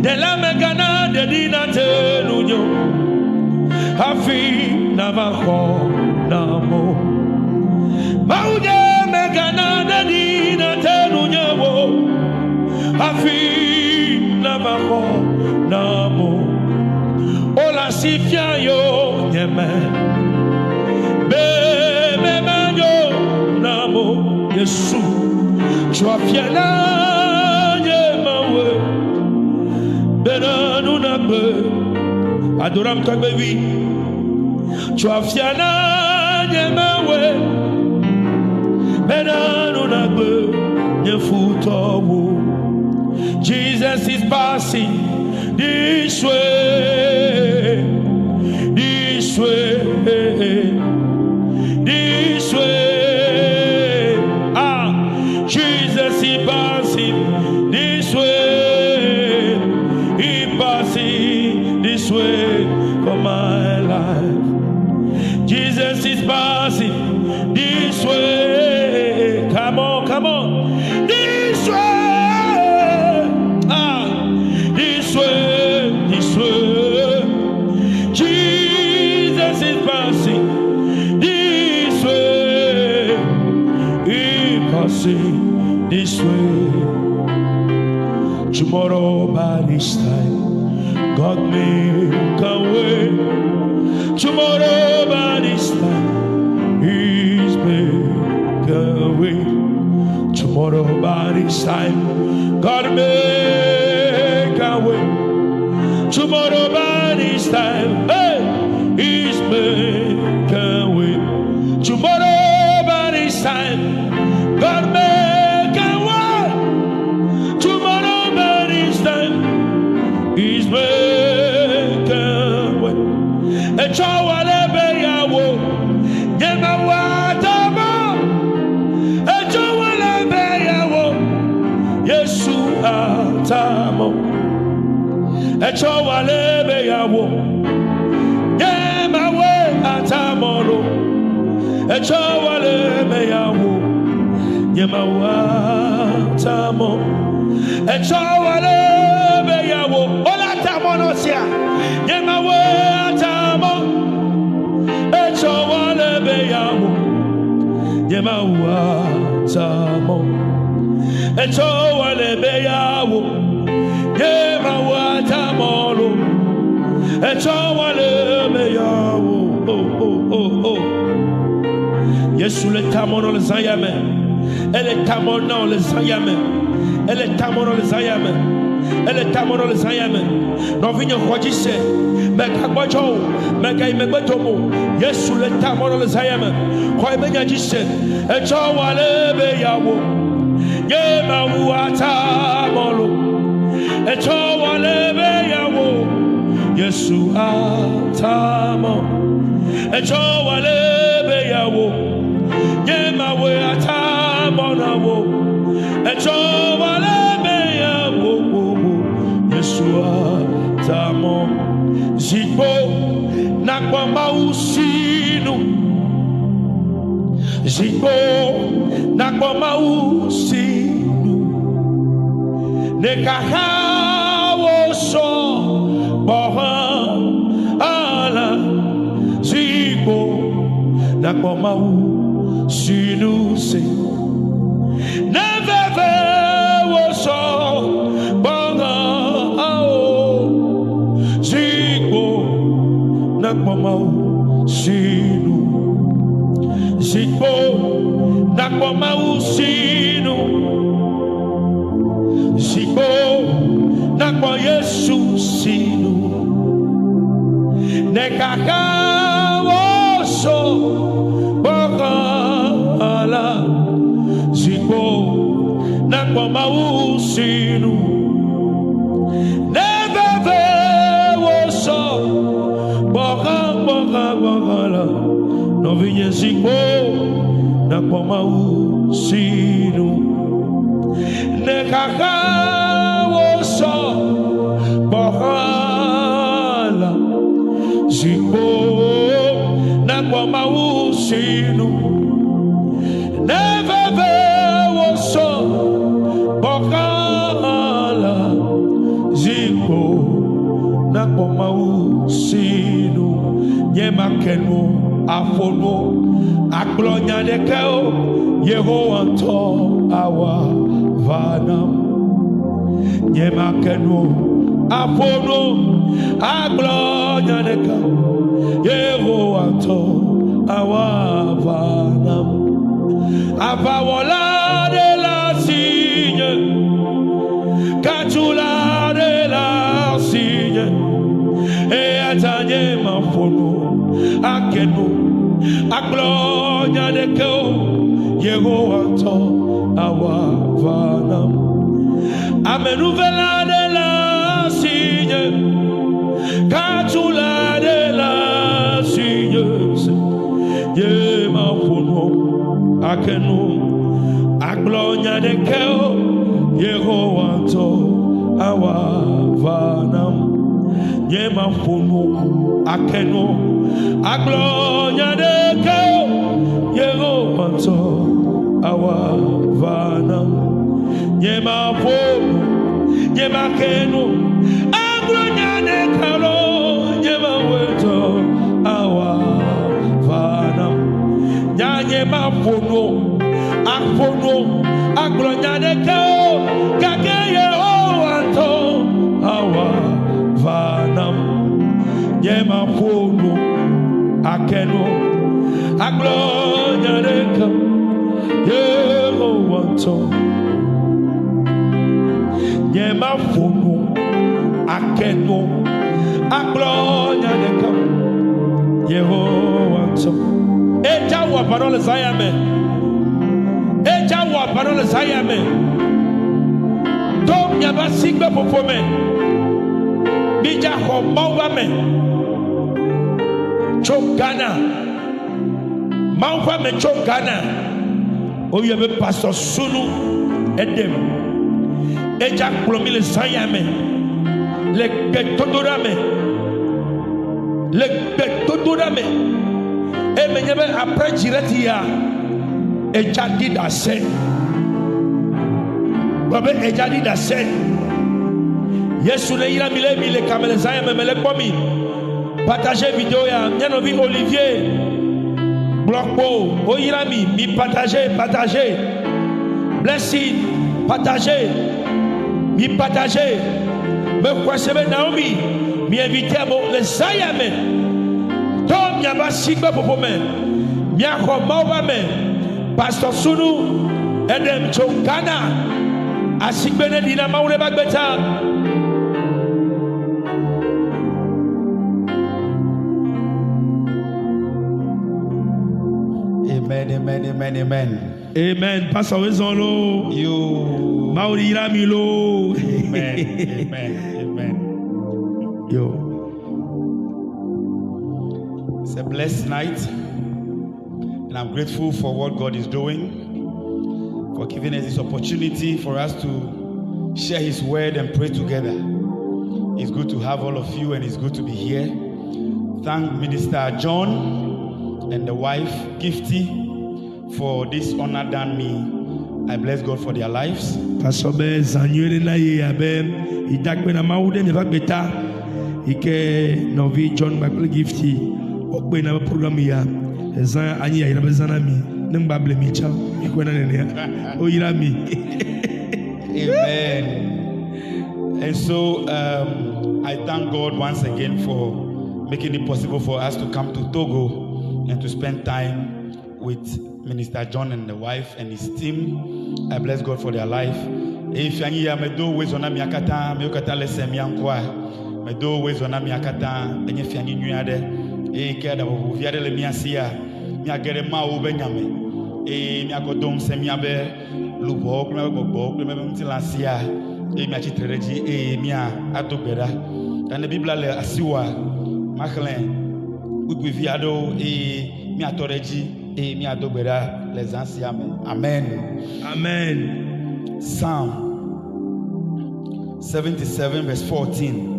Ɖela mègana ɖeɖi nate ŋunye o hafi nàva xɔ nam o. Mawunye mègana ɖeɖi nate ŋunye o hafi nàva xɔ nam o. Wole asi fia yonyeme be memanyo nam o. Yesu tso afia na nye Mawue bena nu nagbe Adoram tɔgbevi tso afia na nye Mawue bena nu nagbe nye futɔwo. Jesus is passing this way, this way, this way. Ah, Jesus is passing this way, he passing this way for my life. Jesus is passing this way. Come on, come on. This way. Ah, this way, this way. Jesus is passing this way. He passing this way. Tomorrow by this time, God make a way. Tomorrow by this time, He's make a way. Tomorrow by this time, God make a way. Tomorrow by this time, hey, He's make a way. Tomorrow by this time, God make a way. Tomorrow by this time, He's make a way. Etsɔ wale be yawo, nye Mawu atamo. Etsɔ wale be yawo, Yesu atamo. Etsɔ wale be yawo, nye Mawu atamo lo. Etsɔ wale be yawo, nye Mawu atamo. Etsɔ wale be yawo, ola atamo no sia, nye Mawu atamo. Etsɔ wale be yawo, nye Mawu atamo. Etsɔ wale be yawo, nye Mawu atamo lo. Etsɔ wale be yawo, oh oh oh oh. Yesu le tamɔ nɔ le zã ya me. Ele tamɔ na wo le zã ya me. Ele tamɔ nɔ le zã ya me. Ele tamɔ nɔ le zã ya me. Nɔvinye xɔ dzi se. Mègagbɔdzɔ o. Mègayi megbe dom o. Yesu le tamɔ nɔ le zã ya me. Xɔ ebe nya dzi se. Etsɔ wale be yawo. Nye Mawu atamɔ lo. Etsɔ wale be yawo. Yesu atamɔ. Etsɔ wale be yawo. Nye Mawu atamɔ na wo. Etsɔ wale be yawo. Yesu atamɔ. Zikpo nakpɔ Mawu sinu. Zikpo nakpɔ Mawu sinu. Ne xaxawo sɔ gbɔ hã ala. Zikpo nakpɔ Mawu sinu se. Ne vevewo sɔ gbɔ hã o. Zikpo nakpɔ Mawu sinu. Zikpo nakpɔ Mawu sinu. Zikpo nakpɔ Yesu sinu. Ne xaxawo sɔ gbɔ hã la. Zikpo nakpɔ Mawu sinu. Ne vevewo sɔ gbɔ hã gbɔ hã gbɔ hã la. Nɔvinye zikpo nakpɔ Mawu sinu. Ne xaxawo sɔ gbɔ hã la. Zikpo nakpɔ Mawu sinu. Ne vevewo sɔ gbɔ hã la. Zikpo nu o, nakpɔ Mawu sinu. Nye make nu o, aƒo nu o, agblɔ nya ɖeke o, Yehowa ŋutɔ awɔ aʋa nam. Nye make nu o, aƒo nu o, agblɔ nya ɖeke o, Yehowa ŋutɔ awɔ aʋa nam. Aʋawɔla ɖe le asinye, katsula ɖe le asinye, eya ta nye maƒo nu ake nu agblɔ nya ɖeke o, Yehowa ŋutɔ awɔ aʋa nam. Amenuvela ɖe le asinye, katsula ɖe le asinye, nye maƒo nu ake nu agblɔ nya ɖeke o, Yehowa ŋutɔ awɔ aʋa nam. Nye maƒo nu ake nu agblɔ nya ɖeke o, Yehowa ŋutɔ awɔ aʋa nam. Nye maƒo nu, nye make nu agblɔ nya ɖeke o, nye Mawu ŋutɔ awɔ aʋa nam. Nya nye maƒo nu, aƒo nu, agblɔ nya ɖeke o, gake Yehowa ŋutɔ awɔ aʋa nam. Nye maƒo nu, ake nu, agblɔ nya ɖeke o, Yehowa ŋutɔ. Nye maƒo nu, ake nu, agblɔ nya ɖeke o, Yehowa ŋutɔ. Edza wɔ aʋa ɖo le zã ya me. Edza wɔ aʋa ɖo le zã ya me. To miaƒe asigbe ƒoƒo me. Midza xɔ Mawu ƒe ame tso Ghana. Mawu ƒe ame tso Ghana. Woyɔe be Pastor Sunu Edem. Edza kplɔ mi le zã ya me. Le gbedodoɖa me. Le gbedodoɖa me. Eme nye be après direct ya, edza ɖi ɖase. Gblɔ be edza ɖi ɖase. Yesu ne yra mi le mi le kame le zã ya me mele kpɔ mi. Partager video ya. Mía nɔvi Olivier gblɔ kpo woyra mi. Mi partager, partager. Blessing, partager. Mi partager. Me xɔe se be Naomi mi invité amewo le zã ya me. To miaƒe asigbe ƒoƒo me. Miaxɔ Mawu ƒe ame. Pastor Sunu eɖem tso Ghana. Asigbe ne ɖi na Mawu ɖe ƒe agbe ta. Amen, amen, amen, amen. Amen. Pastor wezɔn lo. Yo. Mawu yra mi lo. Amen, amen, amen. Yo. It's a blessed night, and I'm grateful for what God is doing, for giving us this opportunity for us to share His word and pray together. It's good to have all of you, and it's good to be here. Thank Minister John and the wife, Gifty, for this honor done me. I bless God for their lives. Pastor be zã nyuie ɖe na ye abe idakpe na Mawu ɖe miaƒe agbe ta yi ke nɔvi John kpakple Gifty wokpe na be program ya ezã anyi yayra be zã na mi ne ŋgba ble mi tsã mi kɔe na nenea woyra mi. Amen. And so I thank God once again for making it possible for us to come to Togo and to spend time with Minister John and the wife and his team. I bless God for their life. Eye fia nyi ya medo woe na mia katã, miwo katã le se mia ŋkɔa, medo woe na mia katã, enye fia nyi nyui aɖe. Eye ke aɖaʋuʋu vi aɖe le mia sia, miage ɖe Mawu be nya me. Eye miakɔ do ŋusẽ miabe luʋɔwo kple miabe gbɔgbɔwo kple miabe ŋutilã sia, eye miatsi tre ɖe edzi eye mia ado gbe ɖa. Ta ne Biblia le asiwòa, maxlẽ kpukpui vi aɖewo eye miatɔ ɖe edzi eye miado gbe ɖa le zã sia me. Amen. Amen. Psalm 77 verse 14.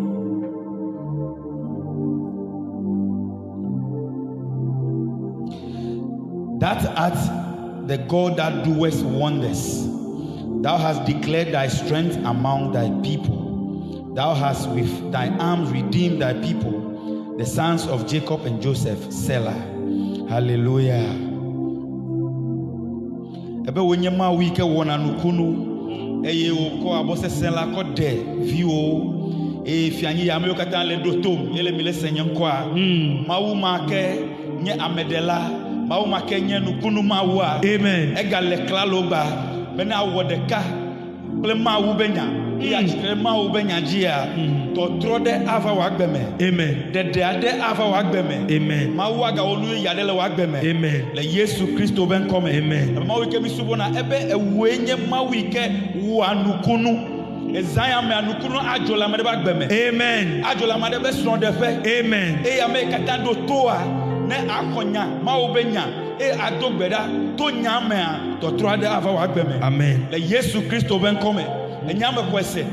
That art the God that doest wonders. Thou hast declared thy strength among thy people. Thou hast with thy arms redeemed thy people, the sons of Jacob and Joseph. Selah. Hallelujah. Ebe wonye Mawu yi ke wɔna nukunu eye wòkɔ abɔ sesẽ la kɔ ɖe viwo eye fianyi ya amewo katã le ɖo tom ele mi le se nye ŋkɔa. Mawu ma ke nye ameɖela, Mawu ma ke nye nukunu Mawua. Amen. Egale klalo gba bena awɔ ɖeka kple Mawu be nya eye atsitre ɖe Mawu be nya dzia, tɔtrɔ ɖe ava wò agbe me. Amen. Ɖeɖe aɖe ava wò agbe me. Amen. Mawu agawɔ nu yeye aɖe le wò agbe me. Amen. Le Yesu Kristo be ŋkɔ me. Amen. Ebe Mawu yi ke mi subɔna ebe ewòe nye Mawu yi ke wɔa nukunu. Ezã ya mea nukunu adzɔ le ame ɖe be agbe me. Amen. Adzɔ le ame aɖe be srɔ̃ɖeƒe. Amen. Eye ame yi katã ɖo toa ne axɔ nya Mawu be nya eye ado gbe ɖa to nya mea tɔtrɔ aɖe ava wò agbe me. Amen. Le Yesu Kristo be ŋkɔ me. Enya me xɔe se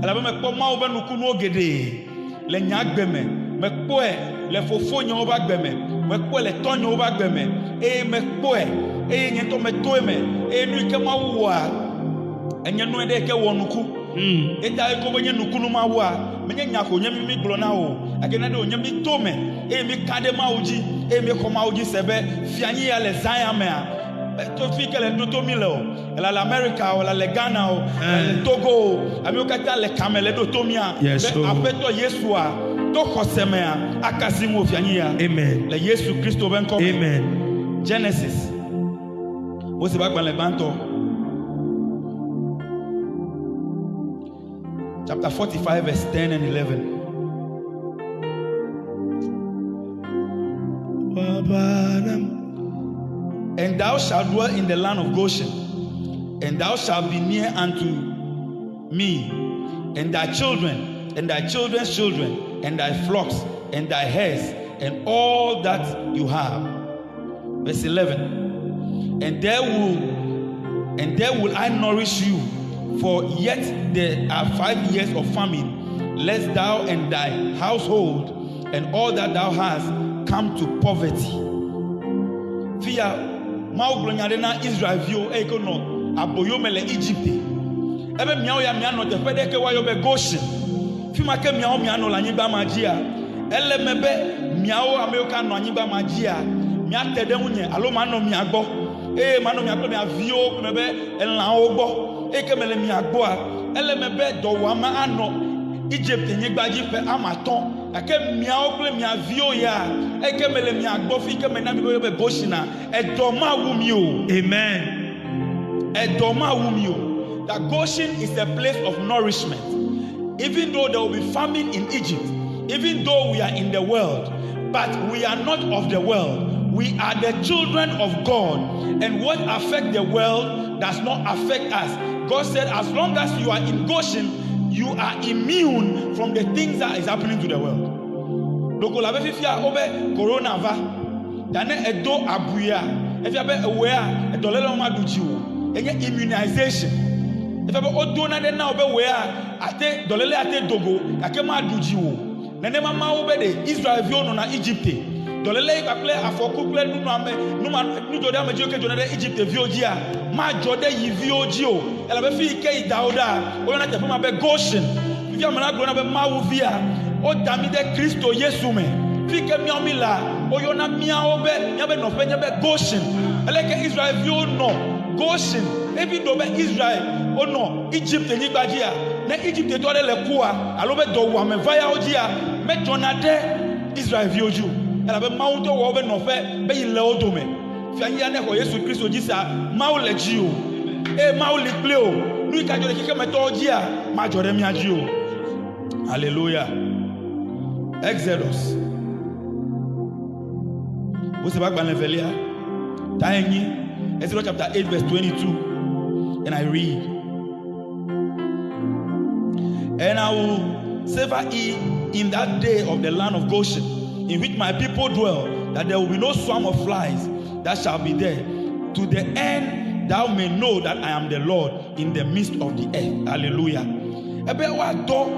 elabe mekpɔ Mawu be nukunuwo geɖe le nye agbe me. Mekpɔe le fofonyewo be agbe me. Mekpɔe le tɔnyewo be agbe me eye mekpɔe eye nye ŋutɔ meto eme eye nu yi ke Mawu wɔa enye nu aɖe yi ke wɔ nuku. Eta yi ke wobe nye nukunu Mawua, menye nya ko nye mi mi gblɔ na o, gake nane wònye mi to me eye mi ka ɖe Mawu dzi eye mi xɔ Mawu dzi se be fianyi ya le zã ya mea, to fi ke le ɖoto mi le o, ela le Amerika o, ela le Ghana o, ela le Togo o, amewo katã le kame le ɖoto mia Yes, be o. Aƒetɔ Yesua to xɔse mea akasi ŋu fianyi ya. Amen. Le Yesu Kristo be ŋkɔ me. Amen. Genesis. Mose be agbalẽ gbãtɔ. Chapter 45 verse 10 and 11. And thou shalt dwell in the land of Goshen, and thou shalt be near unto me, and thy children, and thy children's children, and thy flocks, and thy herds, and all that you have. Verse 11. And there will and there will I nourish you, for yet there are 5 years of famine, lest thou and thy household and all that thou hast come to poverty. Fia Mawu gblɔ nya ɖe na Israelviwo eye ke wonɔ aboyo me le Egipte. Ebe miawo ya mianɔ teƒe ɖe ke woayɔ be Goshen. Fi ma ke miawo mianɔ le anyigba ma dzia, ele me be miawo amewo ke anɔ anyigba ma dzia, miate ɖe ŋunye alo manɔ mia gbɔ eye manɔ mia kple mia viwo kple be elãwo gbɔ. Eye ke mele mia gbɔa, ele me be dɔwuame anɔ Egypte nyigba dzi ƒe ame atɔ̃. Gake miawo kple mia viwo ya, eye ke mele mia gbɔ fi ke mena mi be be Goshena, edɔ mawu mi o. Amen. Edɔ mawu mi o. That Goshen is a place of nourishment. Even though there will be famine in Egypt, even though we are in the world, but we are not of the world. We are the children of God. And what affects the world does not affect us. God said, as long as you are in Goshen, you are immune from the things that is happening to the world. Ɖeko le abe fifia wobe corona va, ta ne edo abuia, efia be ewɔea edɔléle ma ɖu dzi o. Enye immunization. Efia be wodona ɖe na wo be wɔea ate dɔléle ate dogo gake maɖu dzi o. Nenema Mawu be ɖe Israelviwo nɔna Egipte. Dɔléle yi kpakple afɔku kple nunɔame numa nudzɔɖeamedziwo ke dzɔna ɖe Egipte viwo dzia madzɔ ɖe yi viwo dzi o. Elabe fi yi ke yi da wo ɖa, woyɔna teƒe ma be Goshen. Fifia ame la gblɔna be Mawu via, woda mí ɖe Kristo Yesu me. Fi ke míawo mí lea, woyɔna míawo be míabe nɔƒe nye be Goshen. Aleke Israelviwo nɔ Goshen evi ɖo be Israel wonɔ Egypte nyigba dzia, ne Egyptetɔ aɖe le kua alo be dɔwuame va yawo dzia, medzɔna ɖe Israelviwo dzi o. Elabe Mawu ŋutɔ wɔ wobe nɔƒe be yi le wo dome. Fia nyia ne xɔ Yesu Kristo dzi sea, Mawu le dzi o. Eye Mawu li kpli o. Nu yi ka dzɔ ɖe xexemetɔwo dzia, madzɔ ɖe mía dzi o. Hallelujah. Exodus. Mose ƒe agbalẽ evelia, ta enyi, Exodus chapter 8 verse 22. And I read. And I will savour ye in that day of the land of Goshen, in which my people dwell, that there will be no swarm of flies that shall be there, to the end thou may know that I am the Lord in the midst of the earth. Hallelujah. Ebe woadɔ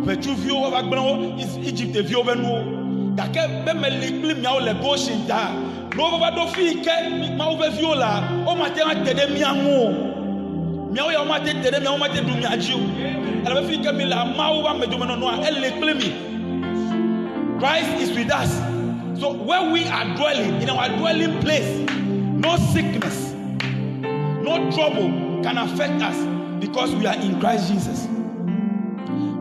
ʋetsuviwo woava gblẽ wo Egypte viwo be nuwo. Gake be meli kpli miawo le Goshen ta, ne wova ɖo fi yi ke Mawu ƒe viwo lea, womate ŋu ate ɖe mía ŋu o. Miawo ya womate te ɖe miawo mate ɖu mia dzi o. Elabe fi ke mi le Mawu ƒe amedomenɔnɔa, ele kple mi. Christ is with us. So where we are dwelling, in our dwelling place, no sickness, no trouble can affect us because we are in Christ Jesus.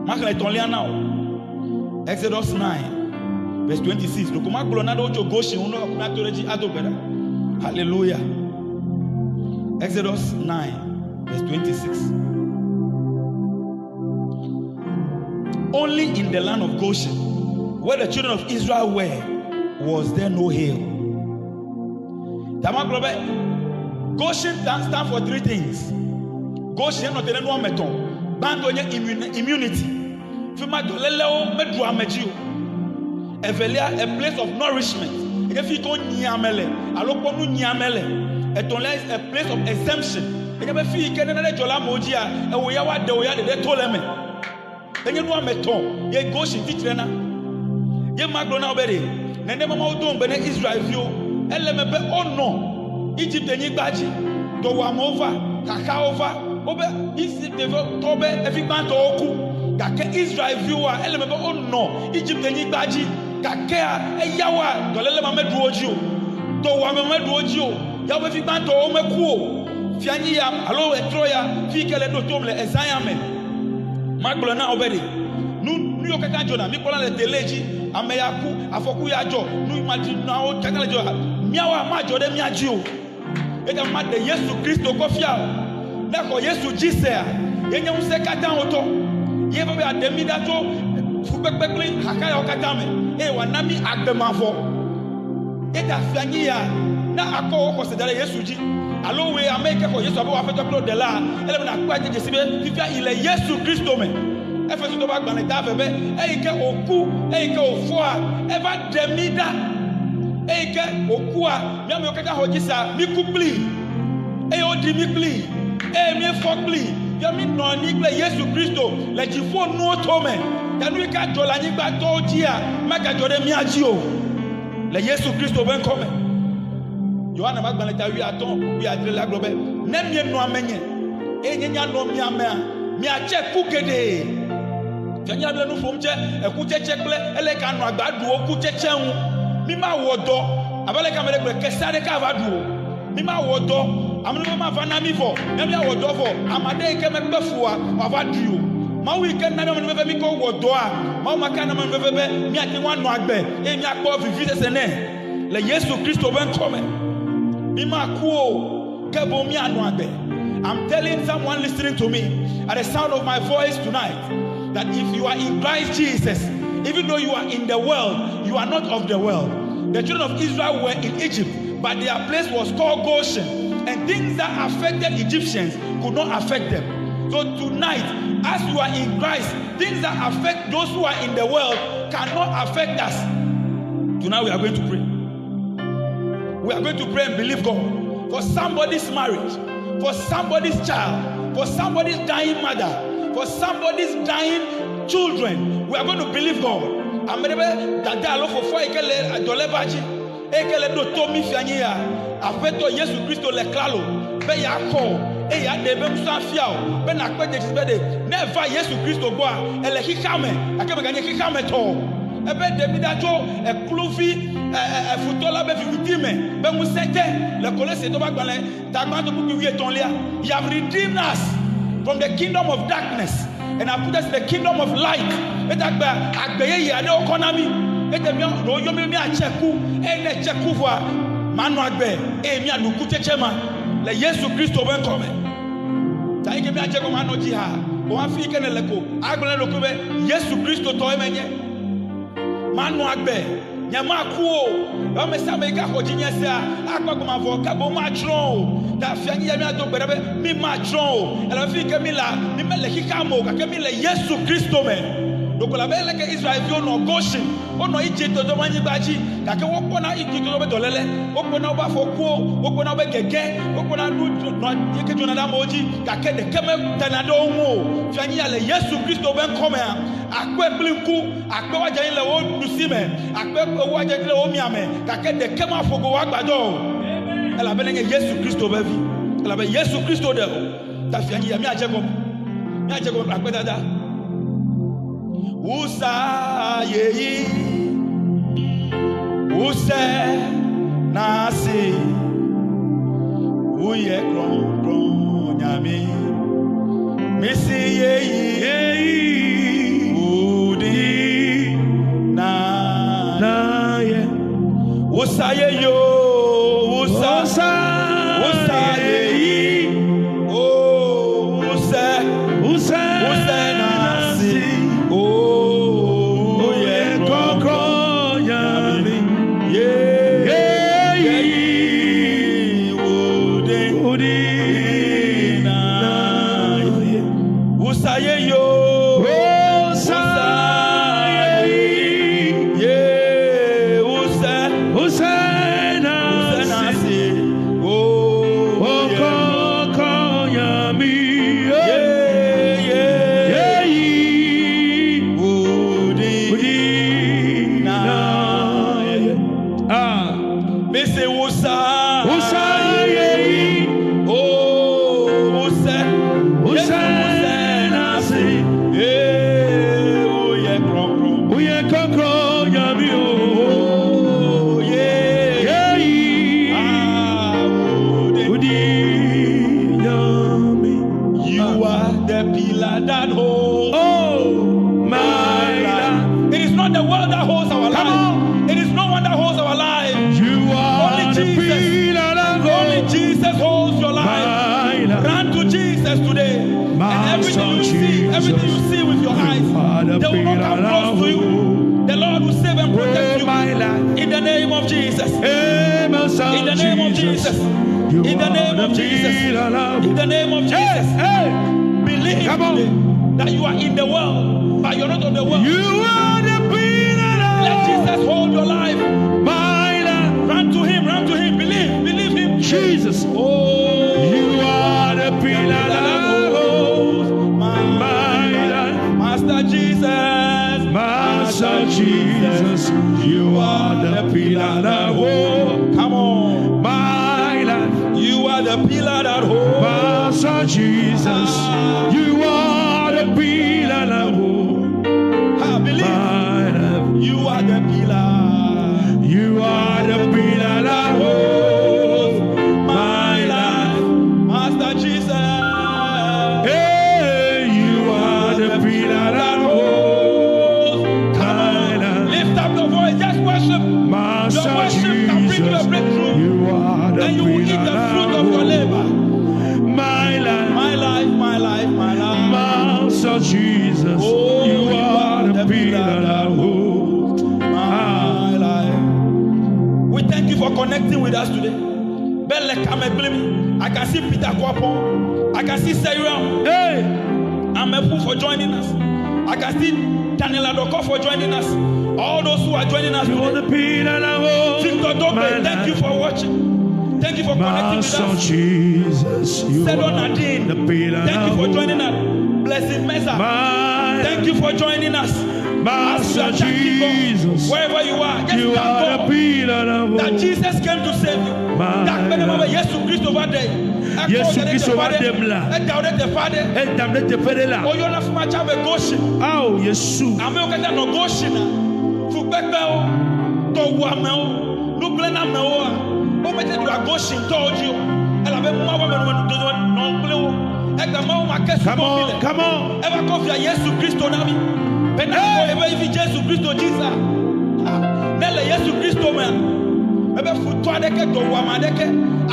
Maxlẽ etɔ̃lia na wò. Exodus 9 verse 26. Ɖeko magblɔ naɖewo tso Goshen ŋu ne woaku nato ɖe edzi ado gbe ɖa. Hallelujah. Exodus 9 verse 26. Only in the land of Goshen, where the children of Israel were, was there no hail. Tama gblɔ be Goshen stand for three things. Goshen nɔ te ɖe nu woame etɔ̃. Gbãtɔ nye immunity. Fi ma dɔlélewo meɖu ame dzi o. Evelia, a place of nourishment. Enye fi yi ke wonyi ame le alo kpɔ nu nyi ame le. Etɔ̃lia is a place of exemption. Enye be fi yi ke ne nane dzɔ le amewo dzia, ewò ya woaɖe wò ya ɖeɖe to le eme. Enye nu ame etɔ̃ ye Goshen tsitre na. Ye magblɔ na wò be ɖe nenema Mawu do ŋugbe ne Israel-viwo. Ele eme be wonɔ Egipte-nyigba dzi, dɔwuamewo va, xaxawo va, wobe Egipte-tɔwo be evi gbãtɔwo ku. Gake Israel-viwoa, ele eme be wonɔ Egipte-nyigba dzi, gakea eyawoa, dɔléle ma meɖu wo dzi o, dɔwuame meɖu wo dzi o, ya wobe vi gbãtɔwo meku o. Fia nyi ya alo etrɔ ya, fi yi ke le ɖo tom le ezã ya me. Magblɔ na wò be ɖe nu nu yiwo katã dzɔna míkpɔna le tele dzi, ame ya ku, afɔku ya dzɔ, nu maɖinawo katã le dzɔ, míawoa madzɔ ɖe mía dzi o. Eya maɖe Yesu Kristo kɔ fia o. Ne xɔ Yesu dzi sea, ye nye ŋusẽ katã wòtɔ. Ye va be yeaɖe mí ɖa tso fukpekpe kple xaxa yawo katã me eye wòana mí agbe mavɔ. Ye ta fia nyi ya, ne akɔ wò xɔse da ɖe Yesu dzi alo wòe ame yi ke xɔ Yesu abe wò Aƒetɔ kple wò Ɖelaa, ele be nàkpɔe ade dzesi be fifia yi le Yesu Kristo me. Efesotɔwo ƒe agbalẽ ta eve be, Eyi ke wòku, eyi ke wòfɔa, eva ɖe mí ɖa. Eyi ke wòkua, Mía amewo katã xɔ dzi sea, míku kplii, eye woɖi mí kplii, eye míefɔ kplii, ye mínɔ anyi kple Yesu Kristo le dziƒo nuwo tome. Ta nu yi ke adzɔ le anyigbatɔwo dzia, magadzɔ ɖe mía dzi o, le Yesu Kristo ƒe ŋkɔ me. Yohane ƒe agbalẽ ta wuiatɔ̃, wuiadre la gblɔ be, Ne mienɔ amenye, eye nye nya nɔ mia mea, miatse ku geɖe. Fia nye le nu ƒom tse ekutsetse kple ele ke anɔ agba ɖu wo kutsetse ŋu. Mi ma wɔ dɔ abe ale ke ame ɖe gblɔ kese aɖeke ava ɖu o. Mi ma wɔ dɔ ame ɖe ma va na mi vɔ mia mia wɔ dɔ vɔ ame aɖe yi ke mekpe fua wòava ɖui o. Mawu yi ke na ame veve mi kɔ wɔ dɔa, Mawu ma ke ana ame veve be miate ŋu anɔ agbe eye miakpɔ vivisese nɛ le Yesu Kristo ƒe ŋkɔ me. Mi ma ku o, ke boŋ mianɔ agbe. I'm telling someone listening to me at the sound of my voice tonight that if you are in Christ Jesus, even though you are in the world, you are not of the world. The children of Israel were in Egypt, but their place was called Goshen, and things that affected Egyptians could not affect them. So tonight, as you are in Christ, things that affect those who are in the world cannot affect us. Tonight we are going to pray. We are going to pray and believe God for somebody's marriage, for somebody's child, for somebody's dying mother, for somebody's dying children. We are going to believe God. Ame ɖe be dada alo fofoa yi ke le dɔléba dzi eye ke le ɖo to mi fia nyi ya Aƒetɔ Yesu Kristo le klalo be yeaxɔ eye yeaɖe eƒe ŋusẽ afia wò be nàkpɔe de dzesi be ɖe ne èva Yesu Kristo gbɔa èle xexea me gake mèganye xexea me tɔ o. Ebe ɖe mí ɖa tso ekluvi efutɔ la be viviti me be ŋusẽ te le Kolosetɔwo ƒe agbalẽ ta gbãtɔ kpukpui wuietɔ̃lia. He have redeemed us from the kingdom of darkness and have put us in the kingdom of light. Eta gbe agbe yeye aɖewo kɔ na mí. Ete mía ɖewo yɔ mí be míatse ku eye ne ètse ku vɔa manɔ agbe eye míaɖu kutsetse ma le Yesu Kristo ƒe ŋkɔ me. Ta yi ke míadze gɔme anɔ dzi ha ko hafi yi ke nèle ko agblɔ na ɖokui be Yesu Kristo tɔe menye. Manɔ agbe, nyemaku o. Ame sia ame yi ke axɔ dzinye sea, akpɔ agbe mavɔ, ke boŋ matsrɔ̃ o. Ta fia nyi ya míado gbe ɖa be mí matsrɔ̃ o. Elabe fi yi ke mí lea, mí mele xexea me o, gake mí le Yesu Kristo me. Ɖeko labe leke Israelviwo nɔ Goshen, wonɔ Egipte ƒe anyigba dzi, gake wokpɔna Egipte ƒe dɔléle, wokpɔna woƒe afɔkuwo, wokpɔna woƒe gege, wokpɔna nu nɔ yi ke dzɔna ɖe amewo dzi, gake ɖeke metena ɖe wo ŋu o. Fia nyi ya le Yesu Kristo ƒe ŋkɔ mea, Akpɔe kple ŋku, akpe woadze anyi le wò ɖusi me, akpe woadze anyi le wò mia me, gake ɖeke maƒo go wò agbadɔ o. Elabena enye Yesu Kristo ƒe vi. Elabe Yesu Kristo ɖe wò. Tafi anyi ya míadze gɔme. Míadze gɔme kple akpedada. Wusa yeyi. Wuse nasi. Wuye krɔnkrɔn nyami. Misi yeyi. Yeyi. Wudi na. Na ye. Wusa yeyo. Wusa. Osa. Wusa yeyi. Oh, wuse. Use. Wuse nasi. Oh, Oye wuye krɔnkrɔn. krɔnkrɔn nyame. Ye. Yeyi. Wudi. Udi. Na. Na ye. Wusa yeyo. Osa. Yeyi. Ye. Wuse. Use. Wuse Nasi. nasi. Oh, wuye. Okrɔnkrɔn nyame. Ye. Ye. Yeyi. Wudi. Udi. Na. Na ye. Ah. Mese wusa. Usa yeyi. Oh, wuse. Use Yesu wuse nasi. Eh, wuye krɔnkrɔn. Uye krɔnkrɔn nyame o. Oh, yeah. Yeyi. Ah, wudi. Udi nyame. You are the pillar that holds Oh, my life. It is not the world that holds our Come life. on. It is no one that holds our life. You are Only the Jesus. pillar that Only holds Jesus holds your life. my life. Run to Jesus today. And My everything son you see, everything you Jesus. see with your eyes, You are the they will not come pillar close to that you. holds The Lord will save and protect Oh, you. my life. In the name of Jesus. Hey, my son In the name of Jesus. You In the are name the of Jesus. pillar that In the name of Hey, Jesus. hey. Believe Come on. today that you are in the world, but you're not of the world. You are the pillar that Let holds Jesus hold your life. my life. Run to him, run to him. Believe, believe him. Jesus. Oh, You are the pillar that holds my, my life. Master Jesus. Master Jesus, you are the pillar that holds Come on. my life. You are the pillar that holds. Master Jesus, you are the pillar that holds Ah, believe. my life. You are the pillar. You are the pillar that holds my life. Master Jesus. Hey, you are the pillar that holds Come my on. life. Lift up your voice. Just worship. Your Master worship can bring you a Jesus, breakthrough. you are the Then you will eat pillar the that fruit of your holds labor. my life. My life, my life, my life. Master Jesus, Oh, you are the pillar that holds My life. We thank you for connecting with us today. Belle Kameblimi. I can see Peter Kwapon. I can see Seiram. Hey, Amefu for joining us. I can see Daniel Adoko for joining us. All those who are joining us you are today. the pillar that holds Victor my Dobe, thank you life. for watching. Thank you for connecting with Master us. Jesus, you Sedo are Nadine, the pillar thank you that for holds joining us. Blessing Mesa, my thank you for joining us. As you Master are thanking God, Jesus, wherever you are, just you thank are the God pillar that that holds Jesus came to save you. my That many life. Yesu Christo va ɖe. Yesu Kristo va ɖem la. Edawo ɖe teƒe aɖe. Edam ɖe teƒe ɖe la. Woyɔna fi ma tsa be Goshen. Ao Yesu, Amewo katã nɔ Goshen a, fukpekpewo, dɔwuamewo, nugblẽnamewoa, womete ɖua Goshen tɔwo dzi o. Elabe Mawu ame nɔ nɔ kple wo. Egbe Mawu ma ke come subɔ mi on, le. come on. Eva kɔ via Yesu Kristo na mi. Bena kɔ ebe vi Jesu Kristo dzi sa. Ah, Ne le Yesu Kristo mea, ebe futɔ aɖeke, dɔwuame aɖeke,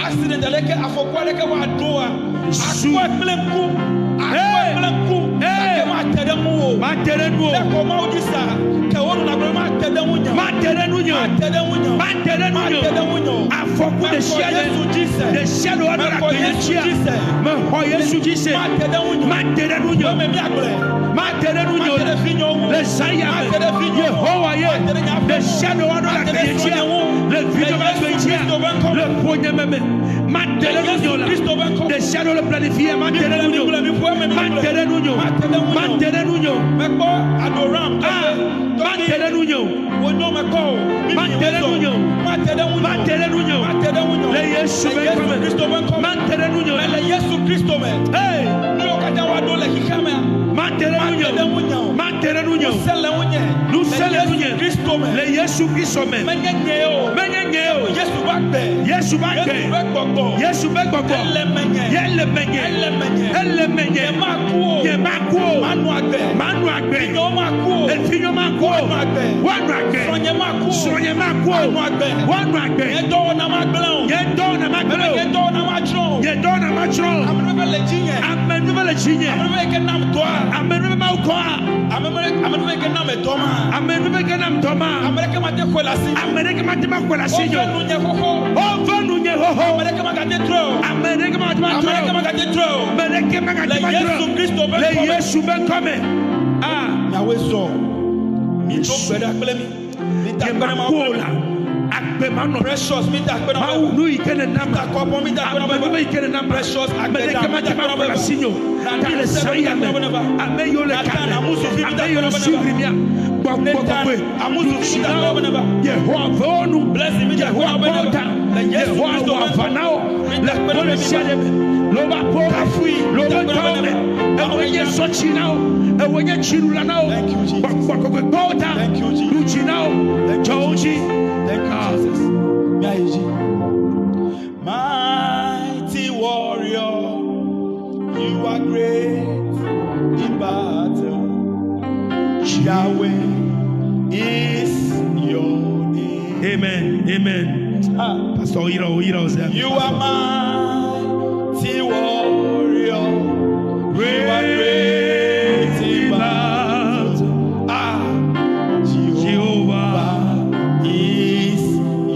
accident aɖeke, afɔku aɖeke woaɖoa, Yesu. akpɔe kple ŋku, akpɔe Hey. kple ŋku, Hey. gake mate ɖe ŋuwò o. Mate ɖe nu Ne o. xɔ Mawu dzi sa, ke wonɔna gblɔm be mate ɖe ŋunye o. Mate ɖe nu nye o. Mate ɖe ŋunye o. Mate ɖe nu nye Mate ɖe o. ŋunye o. Afɔku ɖe Mexɔ sia ɖe. Yesu dzi se. Ɖe sia ɖe woaɖo ɖe Mexɔ agbenye Yesu dzia. dzi se. Mexɔ Yesu dzi se. Mate ɖe ŋunye o. Mate ɖe nu nye o. Eme míagblɔe. Mate ɖe nu nye o. Mate ɖe vinyewo ŋu. Le zã ya Mate ɖe me. vinyewo ŋu. Yehowa ye. Mate ɖe nye aƒe Ɖe ŋu. sia ɖe woaɖo ɖe Mate ɖe agbenye dzia. srɔ̃nye ŋu. Le vinyewo Le ƒe agbe Yesu dzia. Kristo ƒe ŋkɔ me. Le ƒonyeme me. Mate Le ɖe nu nye o Yesu la. Kristo ƒe ŋkɔ me. Ɖe sia ɖe wole planifié. Mate ɖe nu nye o. Mígblɔe, mígblɔe, míƒo eme, mígblɔe. Mate ɖe nu nye o. Mate ɖe ŋunye o. Mate ɖe nu nye o. Mekpɔ Adoram Ah, tɔgbe mate ɖe nu nye o. nunye o. Wo nyɔ me kɔ o. Mi Mate ɖe nunye o. Mate ɖe ŋunye o. Mate ɖe nunye o. Mate ɖe ŋunye o. Le Yesu Le be Yesu ŋkɔ me. Kristo be ŋkɔ me. Mate ɖe nunye o. Mele Yesu Kristo me. Hey, Nu yiwo katã woaɖo le xexea mea. mate ɖe Mate nunye ɖe o. ŋunye o. Mate ɖe nunye o. Ŋusẽ le ŋunye. Ŋusẽ le Yesu ŋunye. Kristo me. Le Yesu Kristo me. Menye nye o. Menye nye o. Yesu ƒe agbe. Yesu ƒe Yesu agbe. ƒe gbɔgbɔ. Yesu ƒe gbɔgbɔ. Ele menye. Ye le menye. Ele menye. Ele menye. Nyemaku o. Nyemaku o. Manɔ agbe. Manɔ agbe. Vinyewo maku o. Evinyewo maku o. Woanɔ agbe. Woanɔ agbe. Srɔ̃nye maku o. Srɔ̃nye maku o. Woanɔ agbe. Woanɔ agbe. Nye dɔwɔna magblẽ o. Nye dɔwɔna magblẽ o. Nye dɔwɔna matsrɔ̃ o. Nye dɔwɔna matsrɔ̃ o. Amenuveve le dzinye. Amenuveve le dzinye. Amenuveve yi ke nam dɔa. Amenuveve Mawu kɔa. Amenuveve yi ke nam edɔ ma. Amenuveve ke nam dɔ ma. Ame ɖeke mate xɔe le asinye. Ame ɖeke mate ma xɔe le asinye Wove o. nunye xoxo. Wove nunye xoxo. Ame ɖeke magate trɔe o. Ame ɖeke mate ma Ame trɔe ɖeke o. magate trɔe o. Ame ɖeke magate Le ma trɔe Yesu o. Kristo ƒe Le ŋkɔ me. Yesu ƒe ŋkɔ me. Ah. Miawoe zɔ. Mido gbe ɖa kple mi. Mida akpe na Nyemaku Mawu. o la. Agbe manɔ. Precious, mida akpe na Mawu Mawu. nu yi ke ne nam. Mida kɔpɔ, mida akpe na Mawu. Amenuveve yi ke ne nam. Precious, Ame agbe ɖeke ɖa, mate mida ma akpe na xɔe le Mawu. asinye o. Ta le zã ya me. Ame yiwo le Nathan, ka me. Amusufi, Ame yiwo le suivre mía. Gbɔgbɔ Nathan, kɔkɔe. Amusufi, mida akpe na Mawu. Yehowa ve wo nu. Blessing, mida akpe Yehowa na kpɔ wo Mawu. ta. Le Yesu Yehowa Kristo wɔ ƒe aʋa na wo. Mida Le akpe na kpɔ ɖe Mawu. sia ɖe me. Le woƒe aƒewo me. Kafui, Le woƒe mida akpe na dɔwo me. Mawu. Ewoe nye sɔtsi na wo. Ewoe nye tsinula na wo. Thank you, Jesus. Gbɔgbɔ kɔkɔe kpɔ wo ta. Thank you, Jesus. Ɖu dzi na wo. Thank you, Dzɔ wo dzi. Thank you, Ah. Jesus. Miayi dzi. Mighty warrior, you are great in battle. Yahweh is your name. Amen. Amen. Ah. Pastor Oyira Oyira Ozea. You are mighty warrior. You are great in battle. Ah, Jehovah is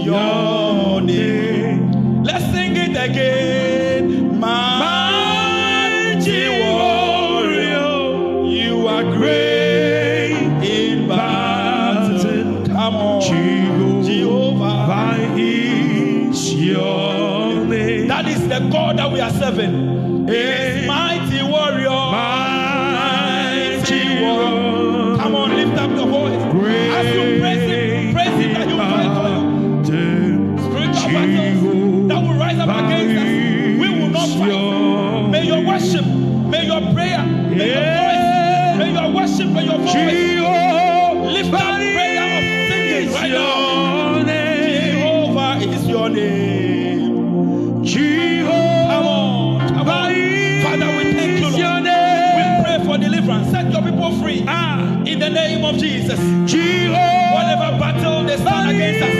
your name. Let's sing it again. Mighty warrior, you are great in battle. Come on, Jehovah. is your name. That is the God that we are serving. He is mighty warrior. Mighty warrior. Come on, lift up your voice. As you praise him, praise him that he will fight for you. Spiritual battles that will rise up against us, we will not fight. May your worship, may your prayer, may your voice, may your worship, may your voice lift up prayer of singing right now. Jehovah is your name. Come on, come on. Father, we thank you, Lord. We pray for deliverance. Set your people free. In the name of Jesus. Whatever battle they stand against us,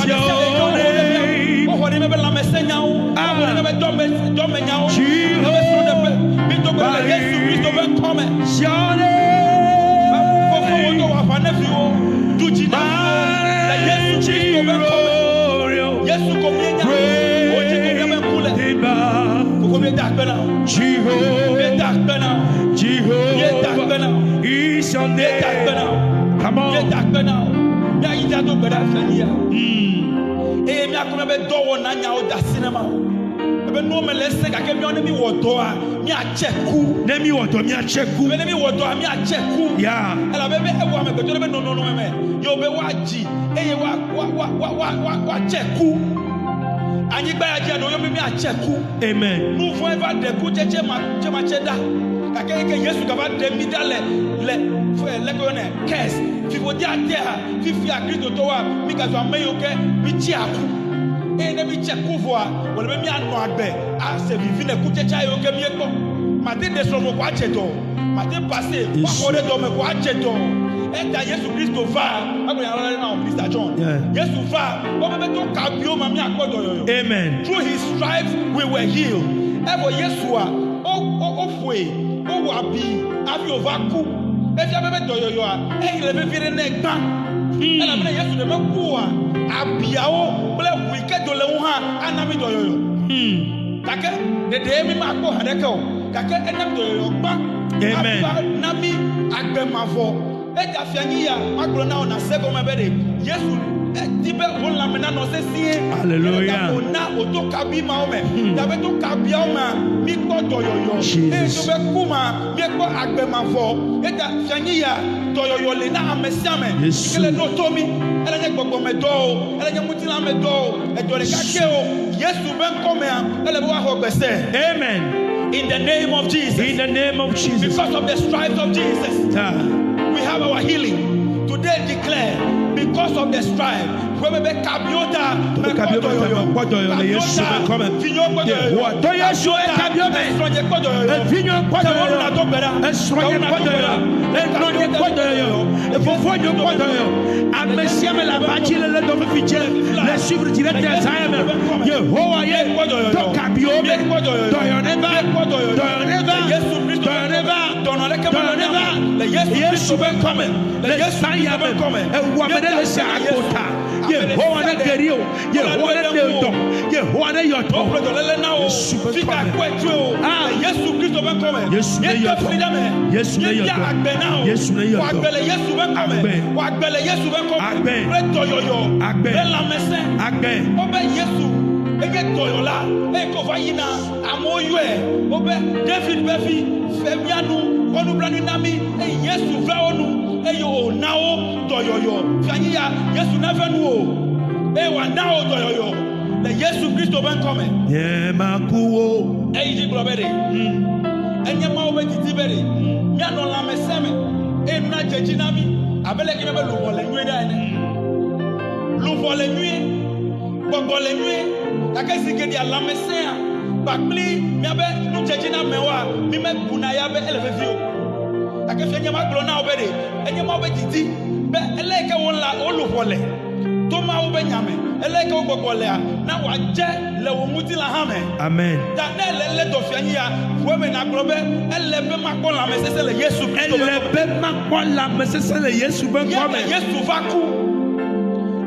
Your name. Jehovah is your name. Come on. Eye míakɔ míabe dɔwɔna nyawo da asi ne ma o ebe nuwo me le ese gake míawo ne mi wɔ dɔa míatse ku Ne mi wɔ dɔ míatse ku. ebe ne mi wɔ dɔa míatse ku Ya. elabe be ewɔ amegbetɔ ɖe be nɔnɔme me ye wo be woadzi eye woa woa woa woa woa woa woatse ku anyigba ya dzia ɖewo yɔ be míatse ku Amen. nu vɔ̃e va ɖe ku tsetse ma tse ma tse ɖa gake eke Yesu gava ɖe mi ɖa le le fɛ leke yɔnɛ kɛs fiƒodea tea fifia kristotɔwoa mi gazɔ ame yiwo ke mi tsi aku eye ne mi tse ku vɔa wòle be mianɔ agbe ase vivi ne kutsetsea yiwo ke miekpɔ mate ɖe srɔ̃ ko atse dɔ o mate pase woaxɔ ɖe dɔme ko atse dɔ o eta Yesu Kristo va egblɔ nya ɖe na wo Minister John Yeah. Yesu va wobe be to kabiwo ma miakpɔ dɔyɔyɔ. Amen. Through his stripes we were healed. Evɔ Yesua o o o ƒoe o wɔ abi hafi wòva ku. Efia be be dɔyɔyɔa eyi le vevie ɖe nɛ gbã. Elabena Yesu ɖe meku oa abiawo kple ʋu yi ke do le ŋu hã ana mi dɔyɔyɔ. Gake ɖeɖe mi makpɔ haɖeke o. Gake ena mi dɔyɔyɔ gbã. Amen. Hafi va na mi agbe mavɔ. Eta fia nyi ya magblɔ na wo na se gɔme be ɖe Yesu edi be wò lãme nanɔ sesĩe. Hallelujah. Wòna wòto kabi mawo me. Gabe to kabiawo mea, míkpɔ dɔyɔyɔ. Jesus. Eye to be ku ma, míekpɔ agbe mavɔ. Eta fia nyi ya, Dɔyɔyɔ li na ame sia ame Yesu. yi ke le ɖo to mí. Ele nye gbɔgbɔmedɔ o, ele nye ŋutilãmedɔ o, edɔ ɖeka ke o. Yesu be ŋkɔmea, ele be woaxɔ gbe se. Amen. In the name of Jesus. In the name of Jesus. Because of the stripes of Jesus, Ta. we have our healing. Today declare, because of the stripe, whoever be kabiota, Be kabiota, mekpɔ dɔyɔyɔ le Yesu be ŋkɔme. Vinyo kpɔ dɔyɔyɔ. Yehowa, to Yesu be kabio me. Esrɔ̃nye kpɔ dɔyɔyɔ. Evinyo kpɔ dɔyɔyɔ. Esrɔ̃nye kpɔ dɔyɔyɔ. Enɔnye kpɔ dɔyɔyɔ. Efofonye kpɔ dɔyɔyɔ. Ame sia ame le aba dzi le lé dɔ fifi dze le suivre direct le Zion me. Yehowa ye to kabio me. Dɔyɔ ne va. Dɔyɔ ne va. Dɔyɔ ne va. Dɔyɔ ne va. Yesu be ŋkɔme. Le Zion me. Ewu ame ɖe le sia akota. Yehowa ne geri o. Yehowa ne ɖe dɔ. Yehowa ne yɔ dɔ. Wokplɔ dɔléle na wo. Yesu be Fika ŋkɔme. kpɔe tsoe o. Ah. Le Yesu Kristo be ŋkɔme. Yesu ne Míete yɔ dɔ. fli ɖe eme. Yesu ne yɔ Míebia dɔ. agbe na wo. Yesu ne yɔ Wò dɔ. agbe le Yesu be ŋkɔme. Agbe. Wò agbe le Yesu be ŋkɔme. Agbe. Kple dɔyɔyɔ. Agbe. Kple lãmesẽ. Agbe. Wobe Yesu enye dɔyɔla eye ke wòva yina amewo yɔe. Wobe David be vi fe mía nu kpɔ nublanui na mí eye Yesu ve wo nu eye wòna wo dɔyɔyɔ. Fia nyi ya Yesu neve nu o eye wòana wo dɔyɔyɔ le Yesu Kristo be ŋkɔme. Nye maku wo. Eyi dzi gblɔ be ɖe enye Mawu be didi be ɖe míanɔ lãmesẽ me eye nu nadze dzi na mí abe leke míabe luʋɔ le nyuie ɖa ene. Luʋɔ le nyuie, gbɔgbɔ le nyuie gake zi geɖea lãmesẽa kpakpli míabe nudzedzinamewoa mí mebuna ya be ele vevi o. Gake fia nye ma gblɔ na wo be ɖe enye Mawu be didi be ele yi ke wo la wo luʋɔ le to Mawu be nya me ele yi ke wo gbɔgbɔ lea na wòadze le wò ŋutilã hã me. Amen. Ta ne ele lé dɔ fia nyi ya, ʋu eme nàgblɔ be ele be makpɔ lãmesesẽ le Yesu Kristo be Ele ŋkɔme. be makpɔ lãmesesẽ le Yesu be Ya ta ŋkɔme. Yesu va ku.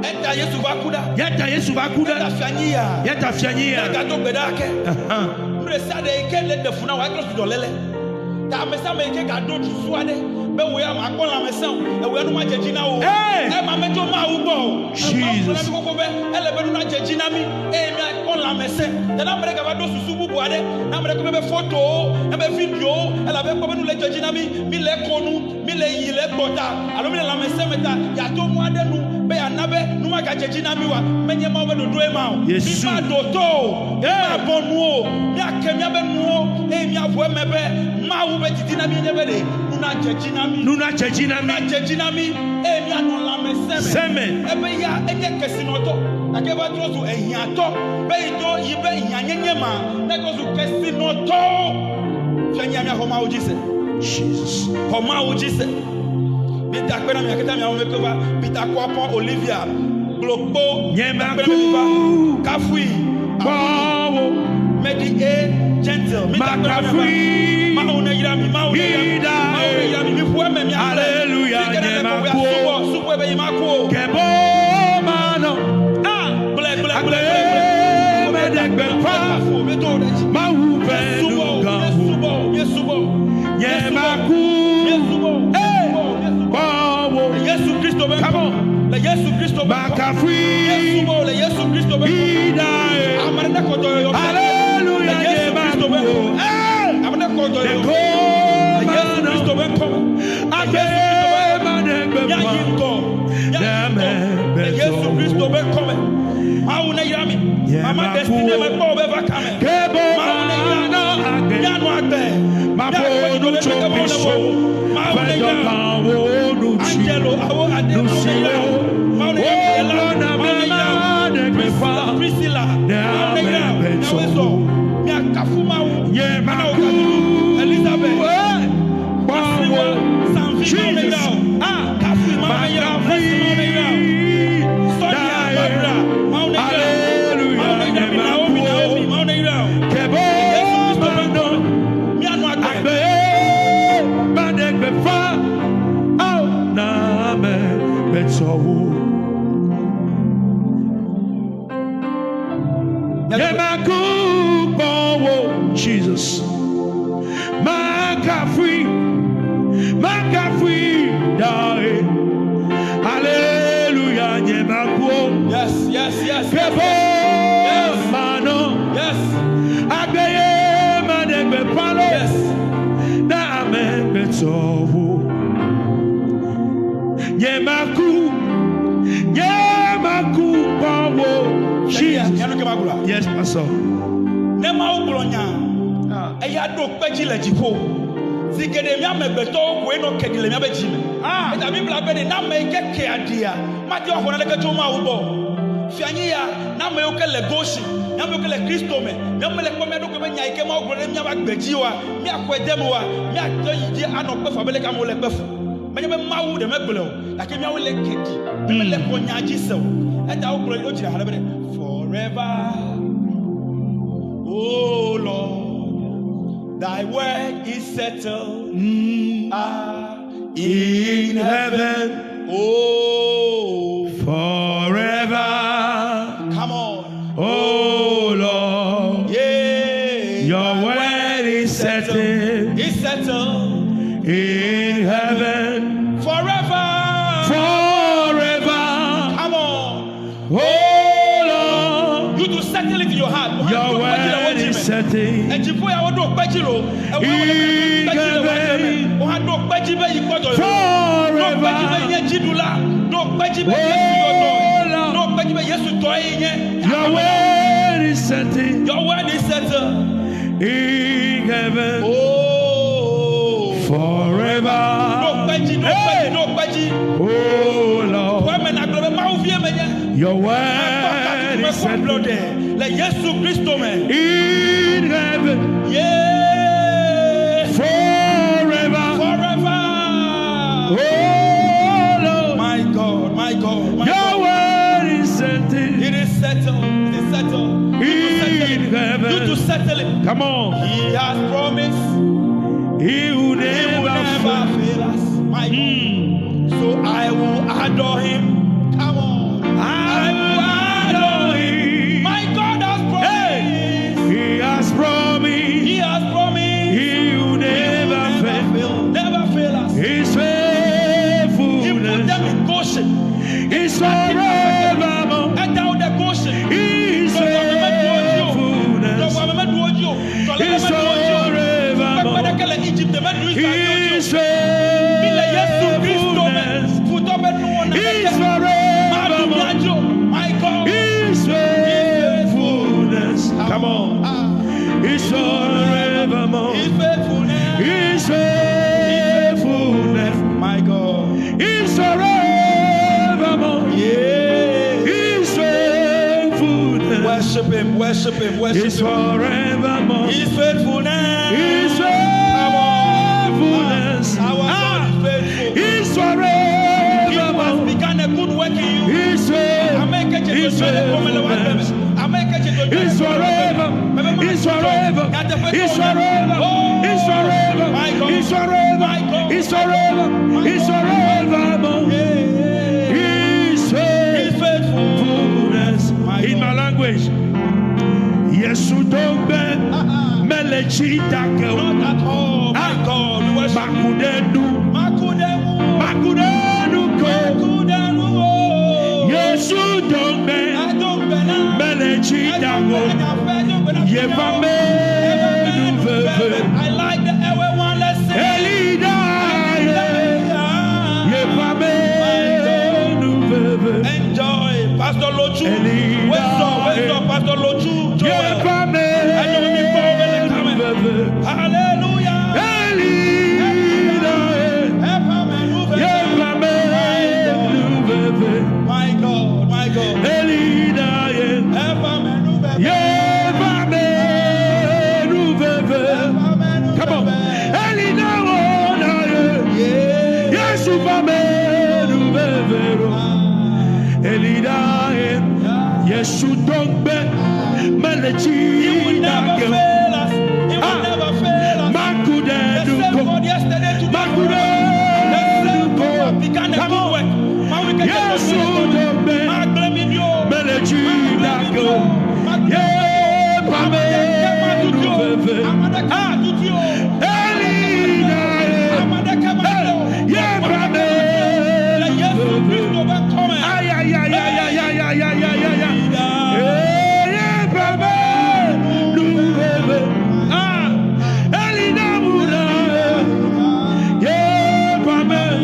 Eta Yesu va ku ɖa. Ya ta Yesu va ku Eta ɖe. fia nyi ya. Ya ta fia nyi ya. Míagado gbe ɖa ake. Ahan. Nu ɖe sia ɖe yi ke le ɖe fu na wò atrɔ zu dɔléle. Ta ame sia ame yi ke gaɖo susu aɖe be wò ya màkpɔ lãmesẽ o, ewò ya nu madze dzi na wò o. Hey! Ema metso Mawu gbɔ o. Mawu gblɔ na Jesus. mí xoxo be ele be nu nadze dzi na mí eye míakpɔ lãmesẽ. Ta ne ame ɖe gava ɖo susu bubu aɖe, ne ame ɖe kpɔ be fotowo, ebe videowo, elabe ekpɔ be nu le dzɔ dzi na mí, mí le ko nu, mí le yi le gbɔ ta alo mí le lãmesẽ me ta, yeato mɔ aɖe nu be yeana be nu magadze dzi na mí oa, menye Mawu be ɖoɖoe ma o. Mí Yesu. maɖo to o, mí mabɔ nu o, míake míabe nuwo eye míaʋu eme be Mawu be didi na mí nye be ɖe nu nadze dzi na mí. Nu nadze dzi na Nu mí. nadze dzi na mí eye míanɔ lãmesẽ me. Sẽ me. Ebe ya enye kesinɔtɔ gake eva trɔ zu ehiãtɔ be yi do yi be hiãnyenye ma ne trɔ zu kesinɔtɔwo. Fia nyia míaxɔ Mawu dzi se. Jesus. Xɔ Mawu dzi se. Mída akpe na mia katã miawo mekpe va Peter Kwapɔ, Olivia, Gblokpo, Nye akpe na mi va. maku Kafui, kpɔ wo. Medi A, Gentle. Mída akpe na mia va. Makafui. Mawu ne yra mi, Mawu ne yra mi, Ida. Mawu ne yra mi, mi ƒu eme miaxlẽ. Hallelujah, Fi ke ne nye le kɔkɔe, maku. subɔ, subɔe be yi maku o. Kebo manɔ. Ah. Gblẽ, gblẽ, Agbe gblẽ, gblẽ, gblẽ. meɖe gbeƒã. Mawu ƒe nu gãwo. Nye maku Hey. kpɔ wo. Yesu Kristo be Come on. Le Yesu Kristo be Makafui. Yesu le Yesu Kristo be Ida. Ame ɖe kɔ dɔyɔyɔ. Hallelujah. Le Yesu Nye Kristo be maku. Hey. Ame ɖe kɔ dɔyɔyɔ. Kebo Le Yesu manɔ. Kristo be ŋkɔme. Agbe meɖe Míayi gbeƒã. ŋgɔ. Míayi ŋgɔ. Le Yesu Kristo be ŋkɔme. Mawu ne yra mi. Nye Mama maku. Destiny mekpɔ wo be va kame. Kebo Mawu ne yra manɔ agbe. Míanɔ agbe. Maƒo Míakpɔ nu dzidzɔ tso le ŋkeke mawo le Kristo wɔ. Mawu ƒe ne yra mi. dɔgãwo nu tsi. Angelo, awo ade Nu Mawu ne siwo yra wo. Mawu ne yra mi. wogblɔna Mawu ne yra wo. maɖe gbeƒã. Priscilla, Ne Mawu ne yra wo. ame Miawoe zɔ. Miakafu Mawu. Nye Mana wo maku kafu. Elizabeth. Eh, kpɔ Asiwa, wo. Sanvi, Mawu ne yra wo. Jesus. Ah. Kafui, Mawu ne yra wo. Blessing, Mawu ne yra wo. Sonia, Dae. Barbara, Mawu ne yra wo. Hallelujah. Mawu ne yra mi. Nye Naomi, maku. Naomi, Mawu ne yra wo. Kebo Yesu Kristo be manɔ. ŋkɔme. Míanɔ agbe. Agbe maɖe gbeƒã. Ao, na ame gbetɔwo. Nye maku kpɔ wo, Jesus. Makafui, makafui dae. Hallelujah, nye maku o. Yes, yes, yes. Kebo Yes. manɔ. Yes, Agbe ye maɖe gbeƒã lo. yes. Na ame gbetɔwo. Nye maku. Nye maku kpɔ wo. Jesus. Nyanu ke ma gblɔa. Yes, Pastor. Ne Mawu gblɔ nya, eya ɖo kpe dzi le dziƒo. Zi geɖe mía amegbetɔwo koe nɔ ke ɖi le míaƒe dzi me. Eta Biblia be ɖe na ame yi ke kea ɖia, mate ŋu axɔ naneke tso Mawu gbɔ o. Fia nyi ya, na ame yiwo ke le Goshen, na ame yiwo ke le Kristo me, míawo mele kpɔ mía ɖokui be nya yi ke Mawu gblɔ ɖe míaƒe agbe dzi oa, míaxɔe de eme oa, míate yi dzi anɔ kpe fu abe leke amewo le kpe fu. Menye be Mawu ɖe megblɔe o, gake míawo le ke ɖi, mímele xɔ nya dzi se o. Eta wogblɔ wodzra ha ɖe be ɖe forever, oh Lord, thy word is settled In heaven. Oh, Forever. come on. Oh Lord. Yeah. Your thy word is settled Is settled in heaven forever. forever. Come on. Oh Lord, You to settle it in your heart. your word is settled Edziƒo ya woɖo kpe dzi lo. Ewo In ɖo kpe dzi le wò agbe me. Wohã ɖo kpe dzi be yi kpɔtɔ lo. Ɖo kpe dzi be forever. nye dziɖula. Ɖo kpe dzi be Yesu yɔtɔ. Oh Lord, Ɖo kpe dzi be Yesu tɔ ye nye. your word is settled Your word is settled. in heaven Oh. forever. Ɖo kpe dzi, ɖo kpe dzi, ɖo kpe dzi. Oh Lord, Wò eme nàgblɔ be Mawu vie menye. your Akpɔ word is katutu me kɔ settled ablɔɖe le Yesu Kristo me. in heaven Yeah. forever. Forever. Oh Lord, My God, my God, my your God. word is settled It is settled. It is settled. You to settle in it. You to heaven. settle it. Come on. He has promised He will he will never never fail. fail us. My God. So I will adore him. Come on. I will adore him. My God has promised. He has promised He has promised. he will He will never fail. fail. Never fail us. His He put faithfulness them in Goshen. is forevermore. Eda wo ɖe Goshen. His faithfulness is forevermore. His faithfulness is forevermore. His faithfulness. Come on. Is forevermore. His faithfulness. His faithfulness My God. is forevermore. Yeah. His faithfulness Worship him, worship him, worship is him. forevermore. His faithfulness. His Come on. faithfulness Our God is faithful. is He who has forevermore. begun a good work in you. His His faithfulness is forever. Is forever. Is forever. Is forever. Is forever. Is forever. Is forevermore. His He's faithful. faithfulness. In my language. Yesu dogbe mele chitake o. Not at all. My God. We worship. Makudenu. Makudenu. Makudenu ko. Makudenu. Yesu dogbe mele chitake o. Yeva menu veve. I like the Ewe one. Let's sing. Elida ye. Yeva menu veve. Enjoy. Pastor Lochu. Elida. Where's up? Where's up? Pastor Lochu. Joel. Yeva menu veve. Hallelujah. Elida ye. Yeva menu veve. My God, my God. Elida ye. Yeva menu veve. Come on. Elida wona ye. Yesu va menu veve ro. Elida ye. Yesu dogbe mele He will never chitake o. fail us. He will Ah. never fail us. The Makudenu same ko. God yesterday, today, Makudenu The same ko. God who has begun a Come good on. work. Yesu dogbe mele chitake o. Yeva menu veve. Ah. Elida ye. Yeva menu veve. Ay, ay, ay, ay, ay, ay, ay, ay, ay, ay, ay. Eh, yeva menu veve. Ah. Elida muna ye. Yeva me-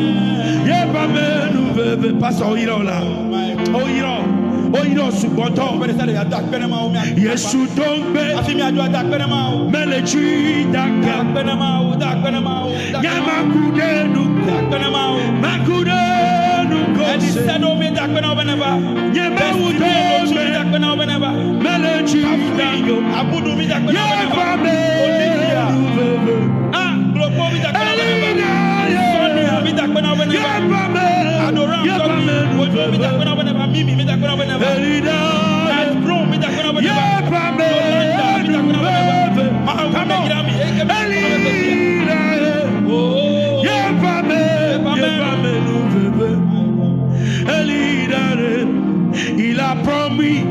yeva menu Woyrɔ la. Woyrɔ. Woyrɔ sugbɔtɔ. Yesu do ŋugbe. Mele dzi dake. Nye maku ɖe nu ko. Maku ɖe nu ko se. Nye Mawu do ŋugbe. Mele dzi dake. Yeva me nu veve. Ah. Elina ye. Yeva me. Yeva me nu veve. Elina ye. Yeva me nu veve. Come on. Elina ye. Yeva me. Yeva me nu veve. Elina ye. Il a promis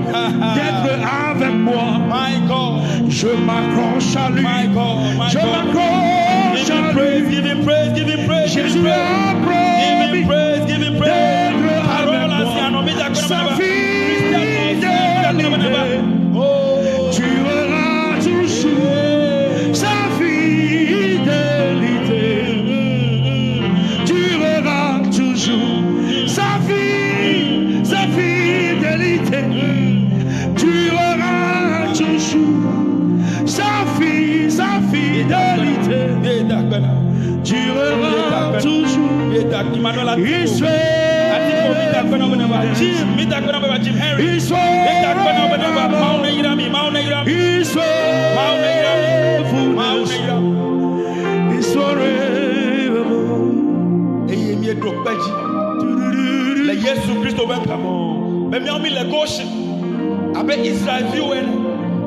d'être avec moi. My God. Je m'accroche à lui. My God, my Je God. m'accroche Give à him praise, lui. give him praise, give him praise. Give Jésus him a praise. Give promis him praise, give him praise. d'être Carol avec Asiano, moi. mi da Sa kwenaba. Christian Osei, mi da kwenaba. fidélité Oh. durera toujours. Sa fidélité durera toujours. Sa vie, sa fidélité durera toujours. Sa fille, sa fidélité Mi da kwenaba. durera toujours. Mi da Emmanuel Il Atiko. Atiko, mi da kwenaba. Jim, mi da kwenaba. Jim Henry. Il Mi da kwenaba. sera Maune Irami, Maune Irami. Il sera Maune Irami. Il sera Eye mi eɖo kpe dzi le Yesu Kristo ƒe ŋkɔ me. Be míawo mi le Goshen abe Israelviwo ene.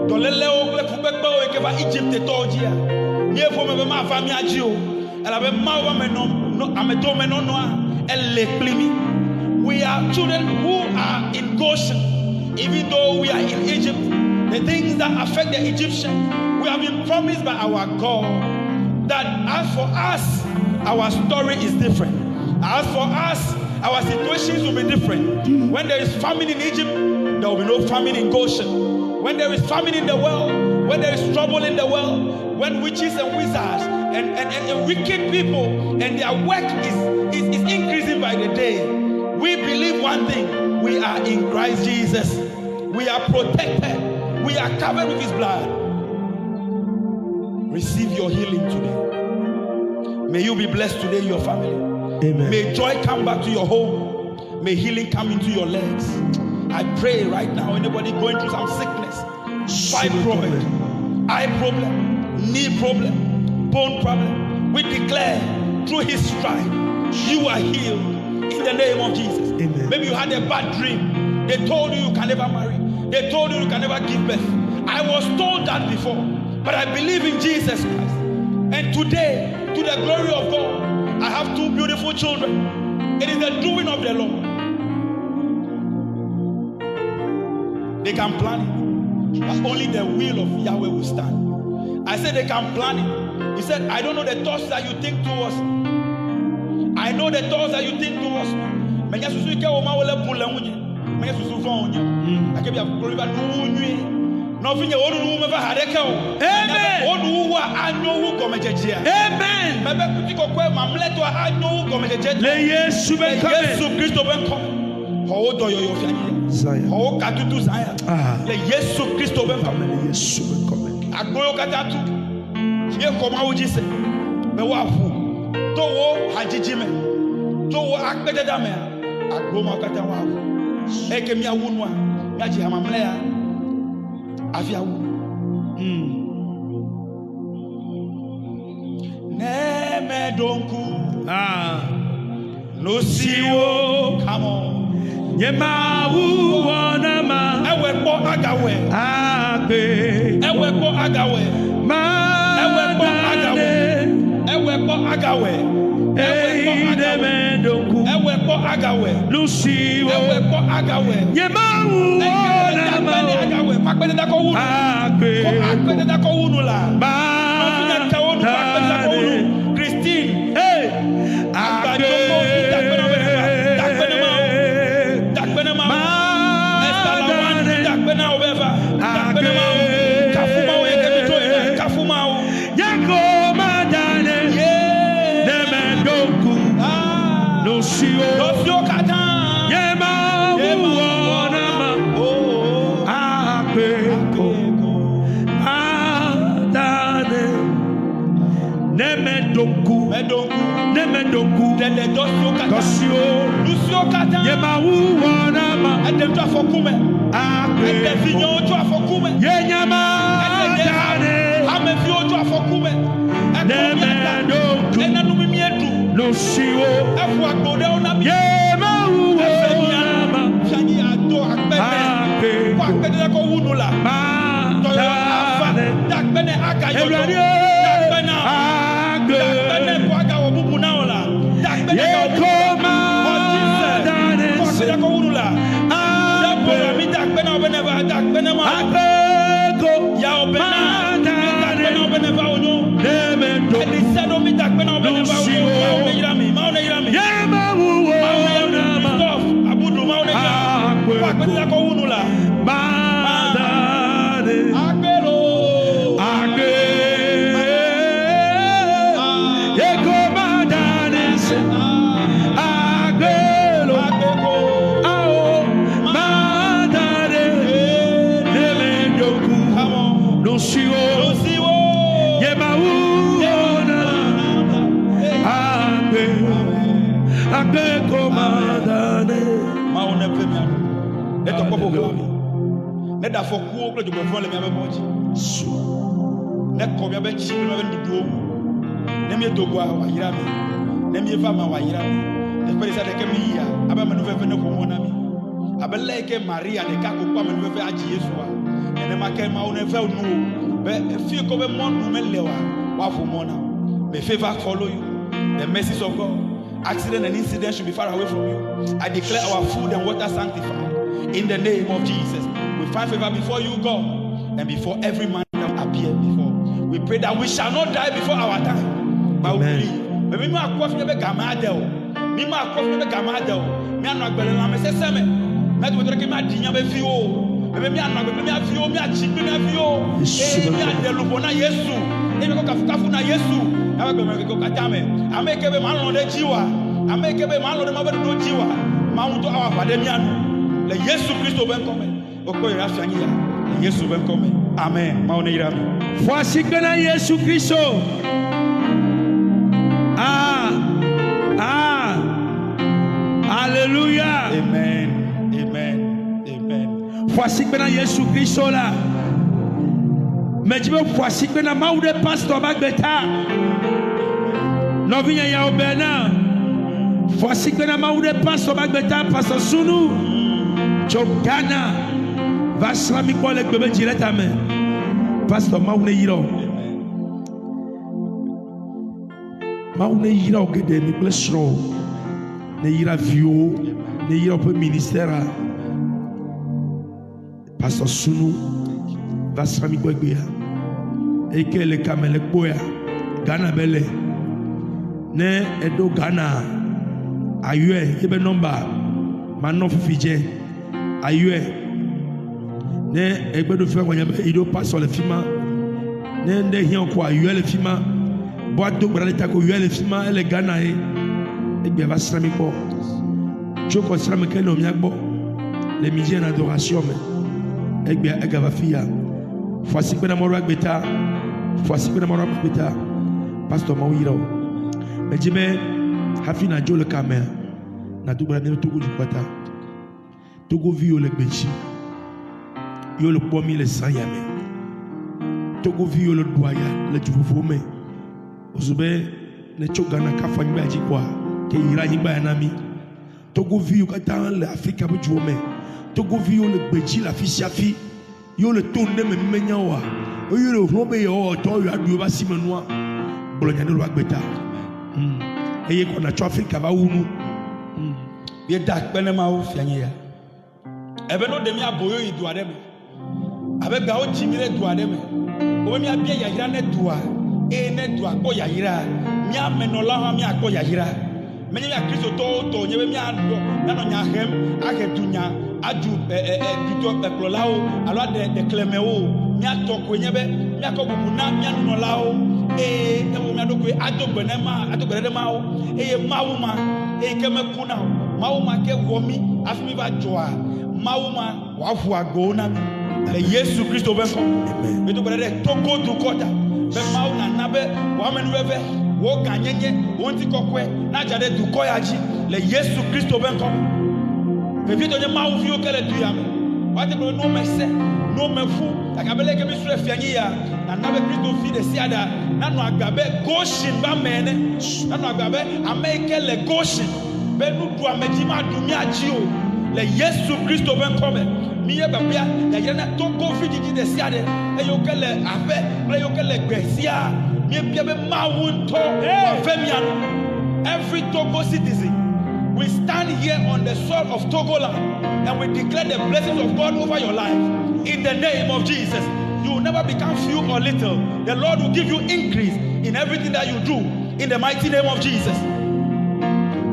Dɔlélewo kple fukpekpewo yi ke va Egiptetɔwo dzia, míeƒo me be mava mía dzi o. Elabe Mawu ƒe amenɔ no amedomenɔnɔa ele kpli mí. We are children who are in Goshen, even though we are in Egypt. The things that affect the Egyptians, we have been promised by our God that as for us, our story is different. As for us, our situations will be different. When there is famine in Egypt, there will be no famine in Goshen. When there is famine in the world, when there is trouble in the world, when witches and wizards and wicked people and their work is increasing by the day, we believe one thing: we are in Christ Jesus. We are protected. We are covered with his blood. Receive your healing today. May you be blessed today, your family. Amen. May joy come back to your home. May healing come into your legs. I pray right now, anybody going through some sickness, fibroid, eye problem, knee problem, bone problem, we declare through his stripe, you are healed in the name of Jesus. Amen. Maybe you had a bad dream. They told you you can never marry. They told you you can never give birth. I was told that before, but I believe in Jesus Christ. And today, to the glory of God, I have two beautiful children. It is the doing of the Lord. They can plan it, but only the will of Yahweh will stand. I said they can plan it. He said, I don't know the thoughts that you think towards me. I know the thoughts that you think towards me. Menya susu ke wo ma wo le bu le ŋunye. Menya susu vɔ̃ wonye. Gake bia kplɔ mi va nuwu nyuie. Nɔvinye, wo nuwu meva ha ɖeke o. Amen. Wo nuwuwua anyo wu gɔmedzedzea. Amen. Mebe ŋutikɔkɔe mamlɛtɔa anyo wu gɔmedzedze. Le Yesu be Le ŋkɔ me. Yesu Kristo ƒe ŋkɔ me. Xɔ wo dɔyɔyɔ fia nyi. Zion. Xɔ wo katutu zã ya. Ah. Le Yesu Kristo ƒe ŋkɔ me. Le Yesu be ŋkɔ me. Agbowo katã tu. Míexɔ Mawu dzi se be woaƒu to wo hadzidzi me, to wo akpedada mea, agbo mawo katã woaƒu. Eye ke míawu nua, míadzi ha mamlɛa hafi awu. Ne meɖo ŋku Ah. nu siwo come on. Nye Mawu wɔ na ma. Ewɔe kpɔ agawɔe. Agbe. Ewɔe kpɔ agawɔe. Ewɔe kpɔ agawɔe. Madane. Ewɔe kpɔ agawɔe. Ewɔe kpɔ Eyi ne agawɔe. meɖo ŋku. Ewɔe kpɔ agawɔe. Nu siwo. Ewɔe kpɔ agawɔe. Nye Mawu wɔ na ma. Agbe. Madane. Christine, Hey. Agbe. Madane. Nye ko madane. Ne meɖo ŋku. Nu siwo. Nye Dɔ siwo katã. Dɔ siwo. Nu siwo katã. Nye Mawu wɔ na ma. Eɖem tso afɔku me. Akpe. Eɖe vinyewo tso afɔku me. Ye nye ma Eɖe nye da ne. hameviwo tso afɔku me. Ekɔ Ne mía me ta. ɖo ŋku. Ena nu mi míeɖu. Nu siwo. Eƒo agbo ɖewo na mí. Nye Mawu wɔ Efe mía na ma. nu. Fia nyi ado akpe nɛ. Akpe. Kɔ akpe ɖe kɔ wu nu la. Ma Dɔyɔyɔ ava. da ne. Da akpe nɛ agayɔ dɔ. Ewurade. Da akpe na. Akpe. Da akpe nɛ kɔ agawɔ bubu na wò la. Da akpe nɛ gawɔ bubu Ye na. ko ma Xɔ Jesus. da ne Kɔ akpe se. ɖe kɔ wu nu la. Deborah Akpe. mi da akpe na wò be ne va. Da akpe ne ma. Akpe ko. Yawo be na. Ma Mi da da akpe ne. na wò be ne va wò nyo. Ne me ɖo Ɛdi sɛ ɖo mi da akpe na wò be ne va wò nyo. Mawu ne yra mi. Mawu ne yra mi. Ye Mawu wɔ Mawu ne yra mi. na ma. Christophe Abudu Mawu ne yra mi. Kɔ akpe ɖe kɔ wu nu la. Ma da ne. Akpe loo. Akpe. Ye ko ma da ne se. Akpe lo. Akpe ko. Awo. Ma da ne. Ne me ɖo ŋku. Come on. Nu siwo. Lusiwo. Nye Mawu wɔ na ma. Akpe. Akpe ko ma da ne. Mawu ne ƒe mia nu. Ne tɔkpɔ ƒoƒo mi. Ne ɖe afɔkuwo kple dzogbevɔ̃ le miaƒe mɔ dzi. Su. Ne kɔ miaƒe tsi kple miaƒe nuɖuɖuwo ŋu. Ne míedo goa, wòayra mi. Ne míeva me, wòayra mi. Teƒe ɖe sia ɖe ke míyia, abe amenuveve ne ƒo mɔ na mi. Abe lé yi ke Maria ɖeka ko kpɔ amenuveve adzi Yesua, nenema ke Mawu neve nuwò be efi yi ke wobe mɔnu mele oa, woaʋu mɔ na wò. May favor follow you. The mercies of God. Accident and incident should be far away from you. I declare our food and water sanctified. In the name of Jesus. We find favor before you, God, and before every man that will appear before. We pray that we shall not die before our time, but we Amen. live. But we ma kɔ fi be game ade o. Mi ma kɔ fi be game ade o. Mía nɔ agbe le lãmesesẽ me. Mía dometɔ ɖeke míaɖi míaƒe viwo o. Ebe mía nɔ agbe kple mía viwo, míatsi kple mía viwo. Yesu Eye be míaɖe luʋɔ na Yesu. Eye míakɔ kafukafu na Yesu. Míaƒe agbemeŋkekewo katã me. Ame yi ke be malɔ̃ ɖe dzi oa, ame yi ke be malɔ̃ ɖe Mawu ƒe ɖoɖo dzi oa, Mawu ŋutɔ awɔ aʋa ɖe mía nu. Le Yesu Kristo ƒe ŋkɔ me. Wokpɔ yayra fia anyi ya. Le Yesu ƒe ŋkɔ me. Amen. Mawu ne yra mi. Ƒo asikpe na Yesu Kristo. Ah, ah, Alléluia. Amen. Amen. Amen. Ƒo asikpe na Yesu Kristo la. Medzi be ƒo asikpe na Mawu ɖe pastor be agbe ta. Nɔvinye yawo be na. Ƒo asikpe na Mawu ɖe pastor be agbe ta. Pastor Sunu tso Ghana va srã mi kpɔ le gbe be dzi ɖe tame. Pastor Mawu ne yra wò. Mawu ne yra wò geɖe mi kple srɔ̃wò. Ne yra viwò, ne yra woƒe ministère. Pastor Sunu va srã mi gbɔ egbea. Eyi ke le kame le kpɔea, Ghana be le. Ne eɖo Ghana, ayɔe yebe nɔmba manɔ fifi dze. Ayɔe. Ne egbe ɖo fi ma gbɔnya be yi ɖo pastor le fi ma. Ne ŋɖe hiã ko ayɔe le fi ma. Bɔ ado gbe ɖa ɖe ta ko yɔe le fi ma ele Ghana ye. Egbea va srã mi kpɔ. Tso kɔsrã me ke nɔ mía gbɔ le midi en adoration me. Egbea egava fi ya. Ƒo asikpe na Mawu ɖe agbe ta. Ƒo asikpe na Mawu ɖe agbe ta. Pastor Mawu yra wò. Medzi be hafi nàdzo le kamea, nàdo gbe ɖa míaƒe Togo dukɔa ta. Togoviwo le gbedzi. Yewo le kpɔ mí le zã ya me. Togoviwo le ɖua ya le du vovovowo me. Wòzu be ne tso Ghana kafu anyigba ya dzi kpɔa, ke yra anyigba ya na mí. Togoviwo katã le Afrika ƒe duwo me. Togoviwo le gbedzi le afi sia afi. Yewo le to ŋɖe me mí menya oa. Eye le hlɔ̃ be yewoawɔ dɔ yewoaɖu yewoƒe asimenua. Gblɔ nya ɖe le woƒe agbe ta. Eye kɔ nàtsɔ Afrika va wu nu. Míeda akpe ne Mawu fia nye ya. Ebe ne woɖe mí aboyo yi du aɖe me. Abe gbeawo dzi mí ɖe du aɖe me. Wobe míabia yayra ne dua eye ne dua kpɔ yayra, mía menɔlawo hã míakpɔ yayra. Menye mía kristotɔwo tɔ nye be míanɔ míanɔ nya hem ahe dunya adzu ɛ ɛ ɛ dutɔ ekplɔlawo alo aɖe ɖeklẽmewo o. Míatɔ koe nye be míakɔ bubu na mía nunɔlawo eye míaƒo mía ɖokui ado gbe ne ma ado gbe ɖe Mawu eye Mawu ma eyi ke mekuna o. Mawu ma ke wɔ mí hafi mí va dzɔa. Mawu ma wòaʋu agbowo na mí le Yesu Kristo ƒe ŋkɔ. Amen. Míedo gbe ɖe ɖe Togo dukɔ ta be Mawu nana be wò amenuveve Wò gãnyenye, wò ŋutikɔkɔe nadza ɖe dukɔ ya dzi le Yesu Kristo ƒe ŋkɔ me. Vevietɔ nye Mawu viwo ke le du ya me. Woate gblɔ be nuwo me sẽ, nuwo me ƒu, gake abe leke mísrɔ̃e fia anyi ya, nana be Kristo vi ɖe sia ɖea nanɔ agbe abe Goshen ƒe ame ene, nanɔ agbe abe ame yi ke le Goshen be nuɖuame dzi maɖu mía dzi o le Yesu Kristo ƒe ŋkɔ me. Míye biabia yayra na Togo vidzidzi ɖe sia ɖe, eyiwo ke le aƒe kple eyiwo ke le gbe siaa. Míebia be Mawu ŋutɔ wòave mia nu. Every Togo citizen, we stand here on the soil of Togoland and we declare the blessings of God over your life in the name of Jesus. You will never become few or little. The Lord will give you increase in everything that you do in the mighty name of Jesus.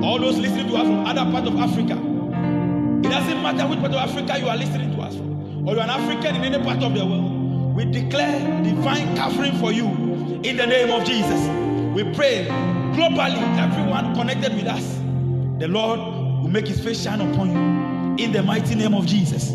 All those listening to us from other parts of Africa, it doesn't matter which part of Africa you are listening to us from, or you're an African in any part of the world, we declare divine covering for you in the name of Jesus. We pray globally, everyone connected with us, the Lord will make his face shine upon you in the mighty name of Jesus.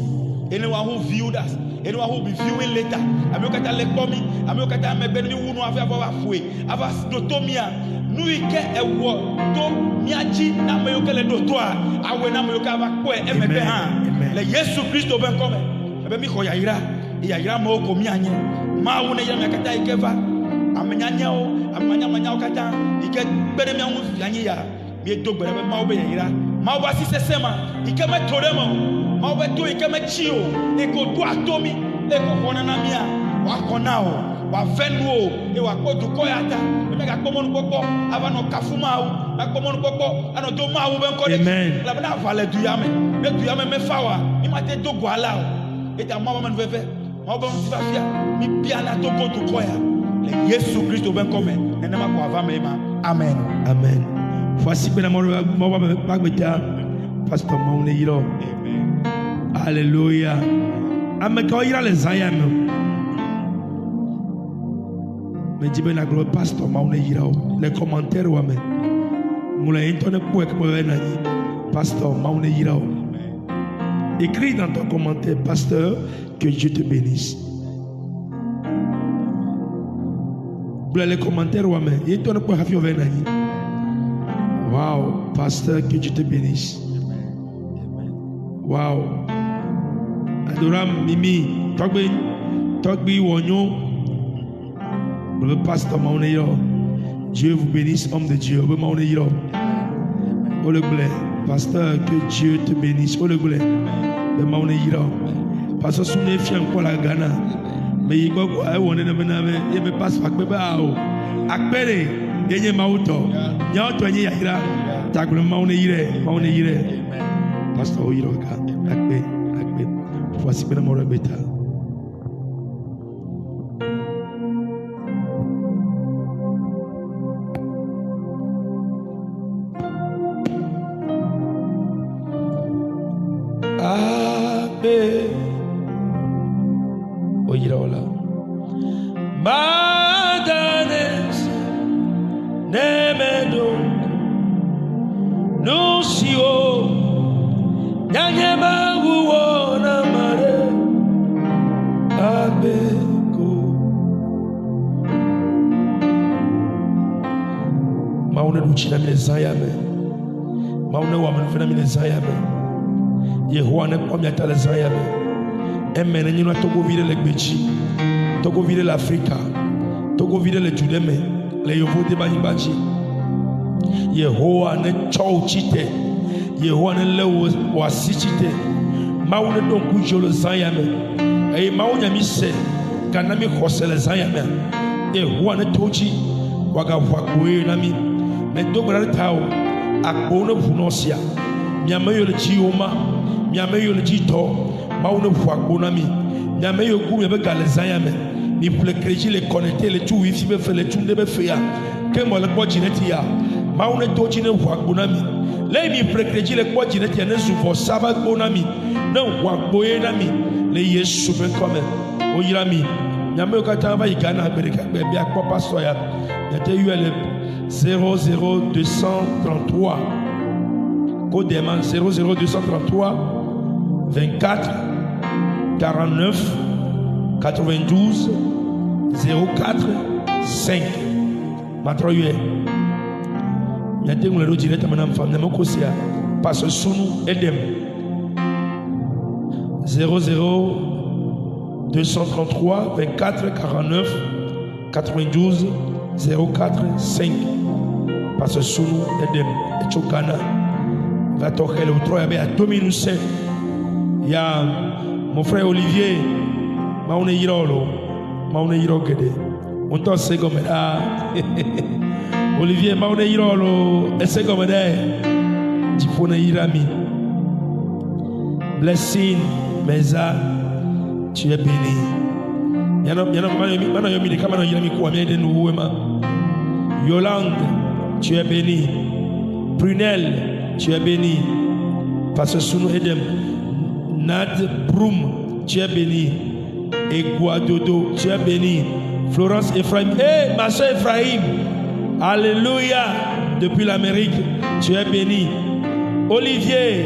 Anyone who viewed us, anyone who will be viewing later, amewo katã le kpɔ mi, amewo katã megbe ne mi wu nu hafi ava va ƒoe, ava ɖo to mia. Nu yi ke ewɔ to mía dzi na ame yiwo ke le ɖo toa, awɔe na ame yiwo ke ava kpɔe emegbe hã. Le Yesu Kristo ƒe ŋkɔ me, ebe míxɔ yayra, eye yayra amewo ko míanye. Mawu neyra mia katã yi ke va, ame nyanyɛwo, ame manyamanyawo katã yi ke kpe ɖe mía ŋu fi anyi ya. Míedo gbe ɖa be Mawu be yayra, Mawu ƒe asi sesẽ ma yi ke meto ɖe eme o, Mawu ƒe to yi ke metsi o, eye ke wòɖoa to mí, eye ke wòxɔna na mía, wòaxɔ na wò, wòave nuwò, eye wòakpɔ dukɔ ya ta, be míagakpɔ mɔnukpɔkpɔ ava nɔ kafu Mawu, míakpɔ mɔnukpɔkpɔ anɔ do Mawu ƒe ŋkɔ ɖe dzi, elabena aʋa le du ya me. Ne du ya me mefa oa, mímate do go alea o. Eya ta Mawu ƒe amenuveve, Mawu ƒe ŋutifafia, míbiana to go dukɔ ya le Yesu Kristo ƒe ŋkɔ me. Nenema ko wòava eme ema. Amen. Amen. Fɔ asi kpe na Mawu ƒe agbeta. Pastor Mawu ne yra wò. Alléluia. Ame kawo yra le zã ya me? Medzi be nagblɔ be Pastor Mawu ne yra wò le commentaire wa me. Ŋlɔe ye ŋutɔ ne kpɔe kpɔ be nanyi. Pastor Mawu ne yra wò. Écris dans ton commentaire, Pasteur, que Dieu te bénisse. Gblɔe le commentaire wa me. Ye ŋutɔ ne kpɔe hafi wòva nanyi. Wow, Pasteur, que Dieu te bénisse. Wow. Adoram Mimi, tɔgbi, tɔgbi wɔnyo. Le pasteur Mawu ne yra wò. Dieu vous bénisse, homme de Dieu. Be Mawu ne yra wò. Wole gblɔe, pasteur, que Dieu te bénisse. Wole gblɔe, be Mawu ne yra wò. Pasteur Sune fia ŋkɔ le Ghana. Me yi gbɔ koa, ewɔ nene bena be ye be pasteur akpe be ao. Akpe ɖe, ye nye Mawu tɔ. Nyawo tɔ nye yayra. Ta gblɔ Mawu ne yrae, Mawu ne yrae. Pasteur wo yra wò ka. Akpe, akpe. Ƒo asi kpe na Mawu ɖe gbe ta. Abe oyira wò la. Madanes ne meɖo ŋku nu siwo nyanye Mawu wɔ nam aɖe agbe ko. Mawu ne ɖu dzi na mi le zã ya me. Mawu ne wɔ amenuve na mi le zã ya me. Yehowa ne kpɔ mia ta le zã ya me. Eme ne nyɔnua togovi ɖe le gbedzi, togovi ɖe le Afrika, togovi ɖe le du ɖe me le yevuwo de be anyigba dzi. Yehowa ne tsɔ wò tsi te. Yehowa ne lé wò wò asi tsi te. Mawu ne ɖo ŋku dziwò le zã ya me. Eye Mawu nya mi se gana mi xɔse le zã ya mea. Yehowa ne to dzi wòagaʋu agboe na mi. Medo gbe ɖa ɖe tawò. Agbowo ne ʋu nɔ sia. Mi ame yiwo le dzi yiwo ma. Mi ame yiwo le dzi tɔ. Mawu ne ʋu agbo na mi. Mi ame yiwo ku miaƒe ga le zã ya me. Mi ƒle kredzi le kɔnɛte le tu wifi be fe le tu ŋɖe be fea. Ke mɔ le kpɔ dzi ne ti ya. Mawu ne to dzi ne ʋu agbo na mi. Le mi ƒle kredzi le kpɔ dzi ne tia ne zu vɔsa be agbo na mi. Ne ʋu agboe na mi le Yesu ƒe ŋkɔ me. Woyra mi. Mi ame yiwo katã va yi Ghana gbe ɖeka gbe be akpɔ pastor ya. Miate yɔe le 00233 code ma 00233 24 49 92 04 5. Matrɔ yɔe. Miate ŋu le ɖo dzi ɖe tame nam fam ne meko sia. Pastor Sunu Edem. 00 233 24 49 92 04 5. Pastor Sunu Edem etso Ghana. Va tɔxɛ le wòtrɔ ya be yeado mi ŋusẽ. Ya mon frère Olivier, Mawu ne yra wò loo. Mawu ne yra wò geɖe. Wò ŋutɔ se gɔme ɖaa. Olivier, Mawu ne yra wò loo. Ese gɔme ɖe. Dziƒo ne yra mi. Blessing Meza, tu es béni. Mianɔ mianɔ manɔ mi manɔ yɔ mi ɖeka manɔ yra mi koa miayi ɖe nuwuwue ma. Yolande, tu es béni. Prunelle, tu es béni. Pastor Sunu Edem, Nad Broom, tu es béni. Eguadodo, tu es béni. Florence Ephraim, hé, ma soeur Ephraim, Alléluia, depuis l'Amérique, tu es béni. Olivier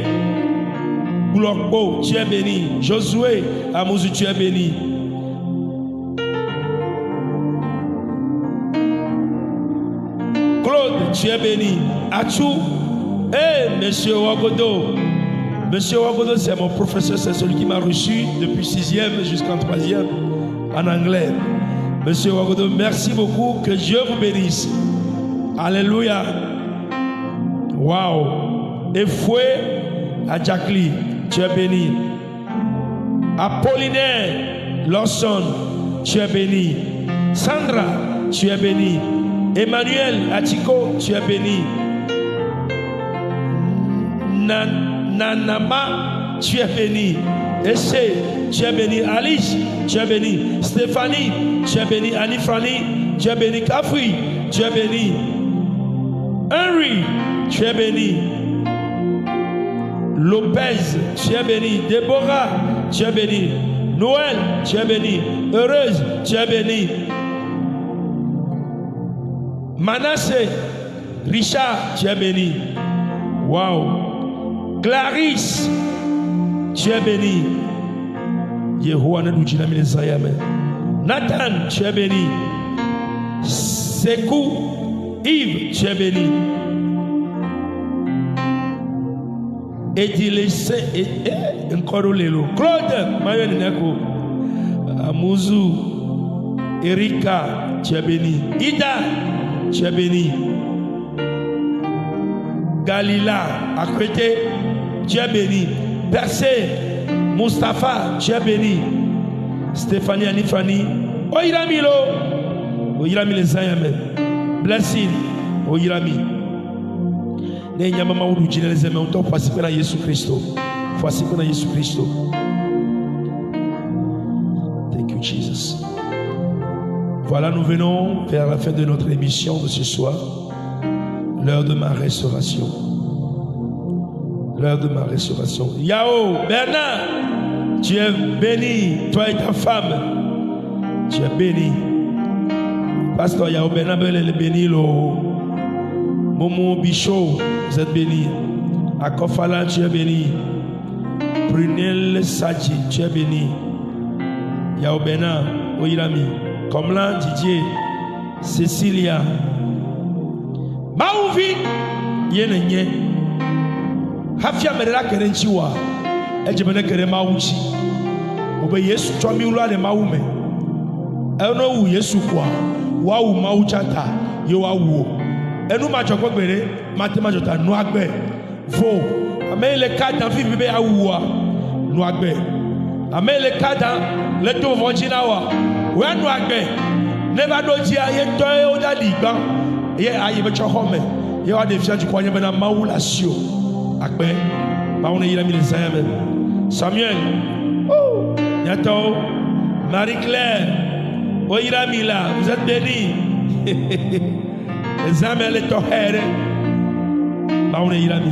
Blokpo, tu es béni. Josué Amouzou, tu es béni. Claude, tu es béni. Achou, hé, monsieur Wagodo. Monsieur Wagodo, c'est mon professeur, c'est celui qui m'a reçu depuis sixième jusqu'en troisième en anglais. Monsieur Wagodo, merci beaucoup. Que Dieu vous bénisse. Alléluia. Waouh. Efoué à Jacqueline, tu es béni. Apollinaire Lawson, tu es béni. Sandra, tu es béni. Emmanuel Atiko, tu es béni. Nanama, tu es béni. Essé, tu es béni. Alice, tu es béni. Stéphanie, tu es béni. Annie Frani, tu es béni. Kafri, tu es béni. Henry, tu es béni. Lopez, tu es béni. Déborah, tu es béni. Noël, tu es béni. Heureuse, tu es béni. Manassé, Richard, tu es béni. Waouh. Clarisse, tu es béni. Yehowa ne ɖu dzi na mi le zã ya me. Nathan, tu es béni. Sekou, Yves, tu es béni. Edilese, eh, ŋkɔ ɖo le lo. Claude, mayɔ nene ko. Amuzu, Erika, tu es béni. Ida, tu es béni. Galila, Akwete, tu es béni. Percé, Mustapha, tu es béni. Stéphanie, Anifani, Oyirami lo. Oyirami le zã me. Blessing, Oyirami. Ne nya mama wo ɖu dzi le zeme ŋutɔ ƒo asi kpe na Yesu Kristo. Ƒo asi kpe na Yesu Kristo. Thank you Jesus. Voilà, nous venons vers la fin de notre émission de ce soir. L'heure de ma restauration. L'heure de ma restauration. Yao, Bernard, tu es béni, toi et ta femme. Tu es béni. Pasteur Yao Bernard, est béni. Momo Bichot, vous êtes béni. Akofala, tu es béni. Prunelle Sadji, tu es béni. Yao Bernard, Oyirami. Komla Didier, Cecilia. Mawuvi, ye ne nye. Hafi ame ɖe la ke ɖe ŋuti woa, edze be ne ke ɖe Mawu ŋuti. Wobe Yesu tsɔ mi wla ɖe Mawu me. Ene wu Yesu koa, woawu Mawu tsã ta ye woawu wò. Enu madzɔ kpɔ gbeɖe, mate madzɔ ta nɔ agbe. Vo, ame yi le ka dam fifi be yeawu woa, nɔ agbe. Ame yi le ka dam le do vɔvɔ ŋuti na woa, wò ya nɔ agbe. Ne va ɖo dzia, ye ŋutɔ ye woda ɖi gbã ye ayi be tsɔ xɔ me ye woaɖe fia dukɔa nye bena Mawu le asiwò. Akpe. Mawu ne yra mi le zã ya me. Samuel, oh, miatɔwo, Marie Claire, woyra mi la, vous êtes bénis. Ezã me le tɔxɛ ɖe. Mawu ne yra mi.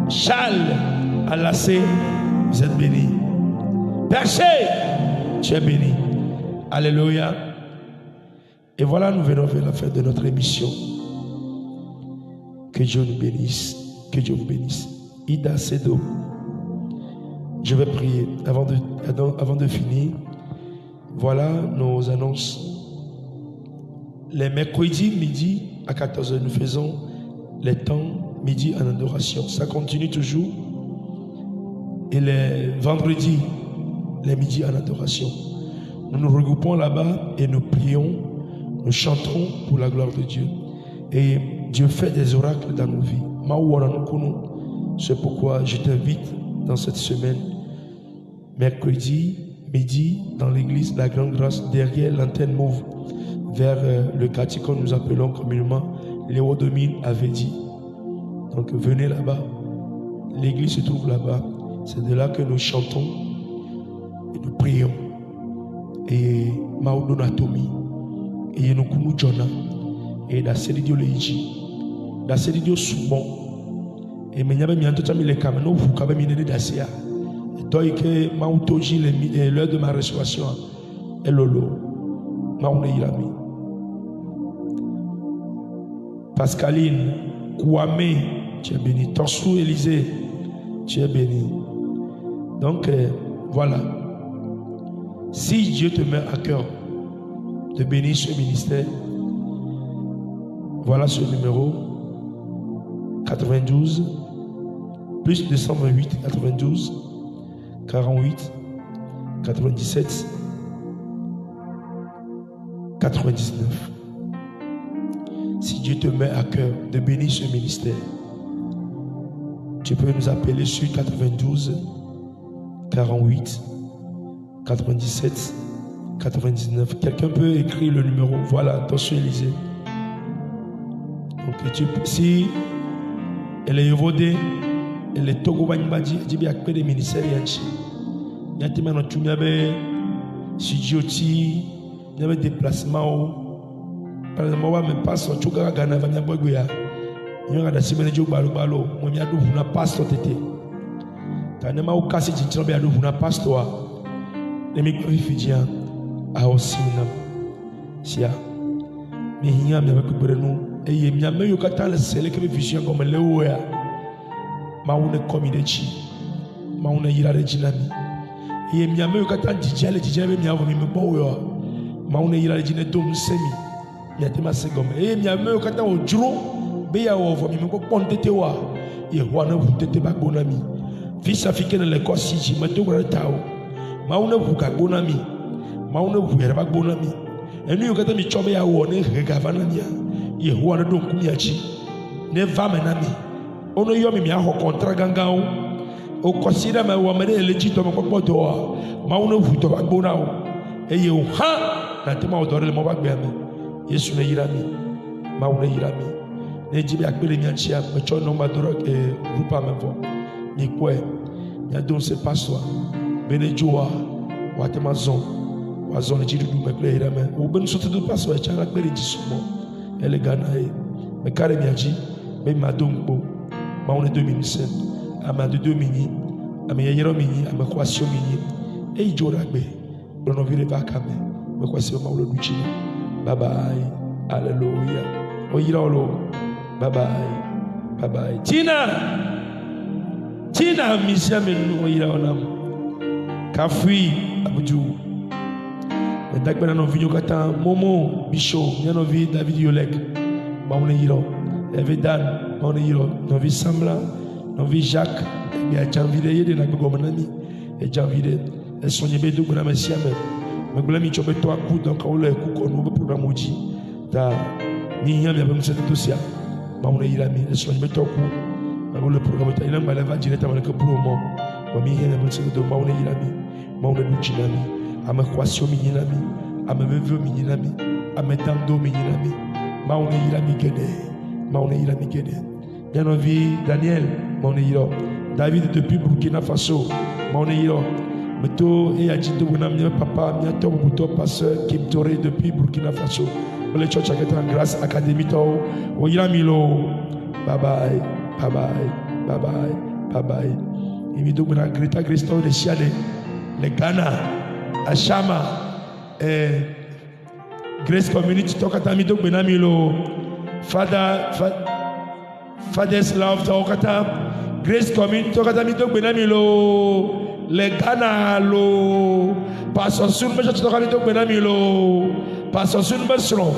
Charles Alassé, vous êtes bénis. Perché, tu es béni. Alléluia. Et voilà, nous venons vers la fin de notre émission. Que Dieu nous bénisse. Que Dieu vous bénisse. Ida Sedo. Je vais prier avant de, avant de finir. Voilà nos annonces. Les mercredis midi, à 14h, nous faisons les temps midi en adoration. Ça continue toujours. Et les vendredis, les midis en adoration. Nous nous regroupons là-bas et nous prions, nous chantons pour la gloire de Dieu. Et Dieu fait des oracles dans nos vies. C'est pourquoi je t'invite dans cette semaine, mercredi, midi, dans l'église La Grande Grâce, derrière l'antenne Mauve, vers le quartier que nous appelons communément Léo 2000 avait dit. Donc venez là-bas. L'église se trouve là-bas. C'est de là que nous chantons et nous prions. Et Maodo Natomi, et nous kunu Jona, et la série de Leiji, la série de Soubon. Et menya be mianto tsa mi le kame no ʋu kabe mi ne ɖe asia. Etɔ yi ke Mawu to dzi le mi l'heure de ma restauration elolo. Mawu ne yra mi. Pascaline Kouamé, tu es béni. Torsou Élisée, tu es béni. Donc voilà. Si Dieu te met à cœur de bénir ce ministère, voilà ce numéro 92 plus 228 92 48 97 99. Si Dieu te met à cœur de bénir ce ministère, tu peux nous appeler sur 92 48 97 99. Quelqu'un peut écrire le numéro. Voilà, attention Élisée. Donc tu, si elle est évodée, elle est Togo Banyibadi, elle dit bien que le ministère yanchi. Nyati ma no tumia be studio ti, il y avait déplacement. Par exemple, moi, je passe au Tchouka Ghana, va m'y ya. Il y a des semaines de balo balo, moi m'y ado vuna pastor tete. Tane ma o kasi jinchro be ado vuna pastor. Ne mi kwa fidjien a aussi nam. Sia. Mi hinya mi avec brenu eye mi ame yo kata le sele ke vision comme le oya. Ma une komi de chi. Ma une yira de jinami. Eye mi ame yo kata djidja le djidja be mi avo mi me bo yo. Ma une yira de jine dom semi. Mi atema se gome. Eye mi ame yo kata o djuro be ya o vo mi me ko pon tete wa. Ye ho na hu tete ba gbona mi. Fils africain le ko si ji me to gora ta o. Ma une hu ka gbona mi. Ma une hu yera ba gbona mi. Enu yo kata mi chobe ya wo ne hega va na mi a. Ye ho na do nku mi achi. Ne va me na mi. Ono yo mi mi a ho contrat gangan o. O considère me wo me le ji to me popo do a. Ma une hu to ba gbona o. Eye o ha na te ma o dore le mo ba gbe me. Yesu ne yira mi. Ma une yira mi. Ne ji bi akpele mi achi a me cho no ma doro e groupe a me vo. Ni kwe. Ya don se pastor. Bene joa. Wa te ma zon. Wa zon le ji dudu me kle yira me. O ben sote do pastor e cha la kpele ji sumo. Ele Ghana e. Me kare mi achi. Be ma don gbo. Ma une 2007. Ama de 2000. Ama ye yero mi ni. Ama kwasio mi ni. E jora gbe. Ono vire va kame. Me kwasio ma ulo duchi. Bye bye. Hallelujah. O yira olo. Bye bye. Bye bye. Tina. Tina misia me nu o yira onam. Kafui Abuju. Me dakpe na no vinyo kata Momo Bisho. Nya no vi David Yolek. Ba one yiro. Eve Dan. Ba one yiro. No vi Samla. No vi Jacques. Ebe a janvide yede na gbogbo manami. E janvide. E sonye be dugbo na me siame. Me gbole mi chobe to aku donc o le ku ko no be programme oji. Ta ni hian mi abe mse to sia. Ba one yira mi. E sonye be to ku. Ma le programme ta ina mala va direct avec le promo. Ba mi hian mi abe mse to ba one yira mi. Ba one du jina mi. Ame kwasio mi yina mi. Ame vevio mi yina mi. Ame dando mi yina mi. Ma one yira mi gede. Ma one yira mi gede. Bien envie Daniel, ma one yira. David depuis Burkina Faso, ma one yira. Meto et Adjito Bonam, mi papa, mi ato Buto, pasteur Kim Toré depuis Burkina Faso. Le church en grâce Académie Tao. Oyira Milo. Bye bye. Bye bye. Bye bye. Bye bye. Imido Bona Greta Christo de Chiade, le Ghana, Ashama, Grace Community Tokata Mido Bona Milo. Father, Father's Love Tokata, Grace Community Tokata Mido Bona Milo. Le Ghana lo. Pastor Sun Mesha Tokata Mido Bona Milo. Pastor Sunu be srɔ̃,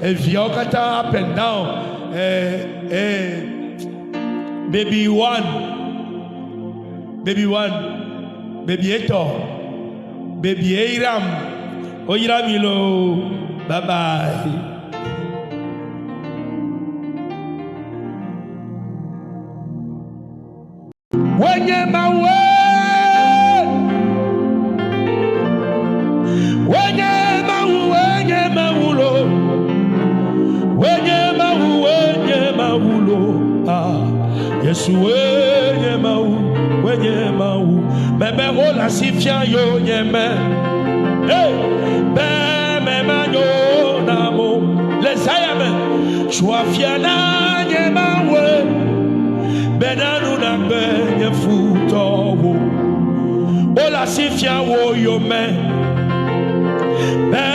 eviawo katã up and down. Eh, eh, baby one, baby one, baby etɔ, baby eyram. Woyra mi loo. Bye bye. Wenye mawe Wenye mawu wenye mawulo Wenye mawu wenye mawulo Ah Yesu wenye mawu wenye mawu Mebe ola sifia yo nyeme Hey Be me manyo namo Le sayame Chua na nye mawe Bena nu nagbe nye futɔwo. Wole asi fia wo yome. Be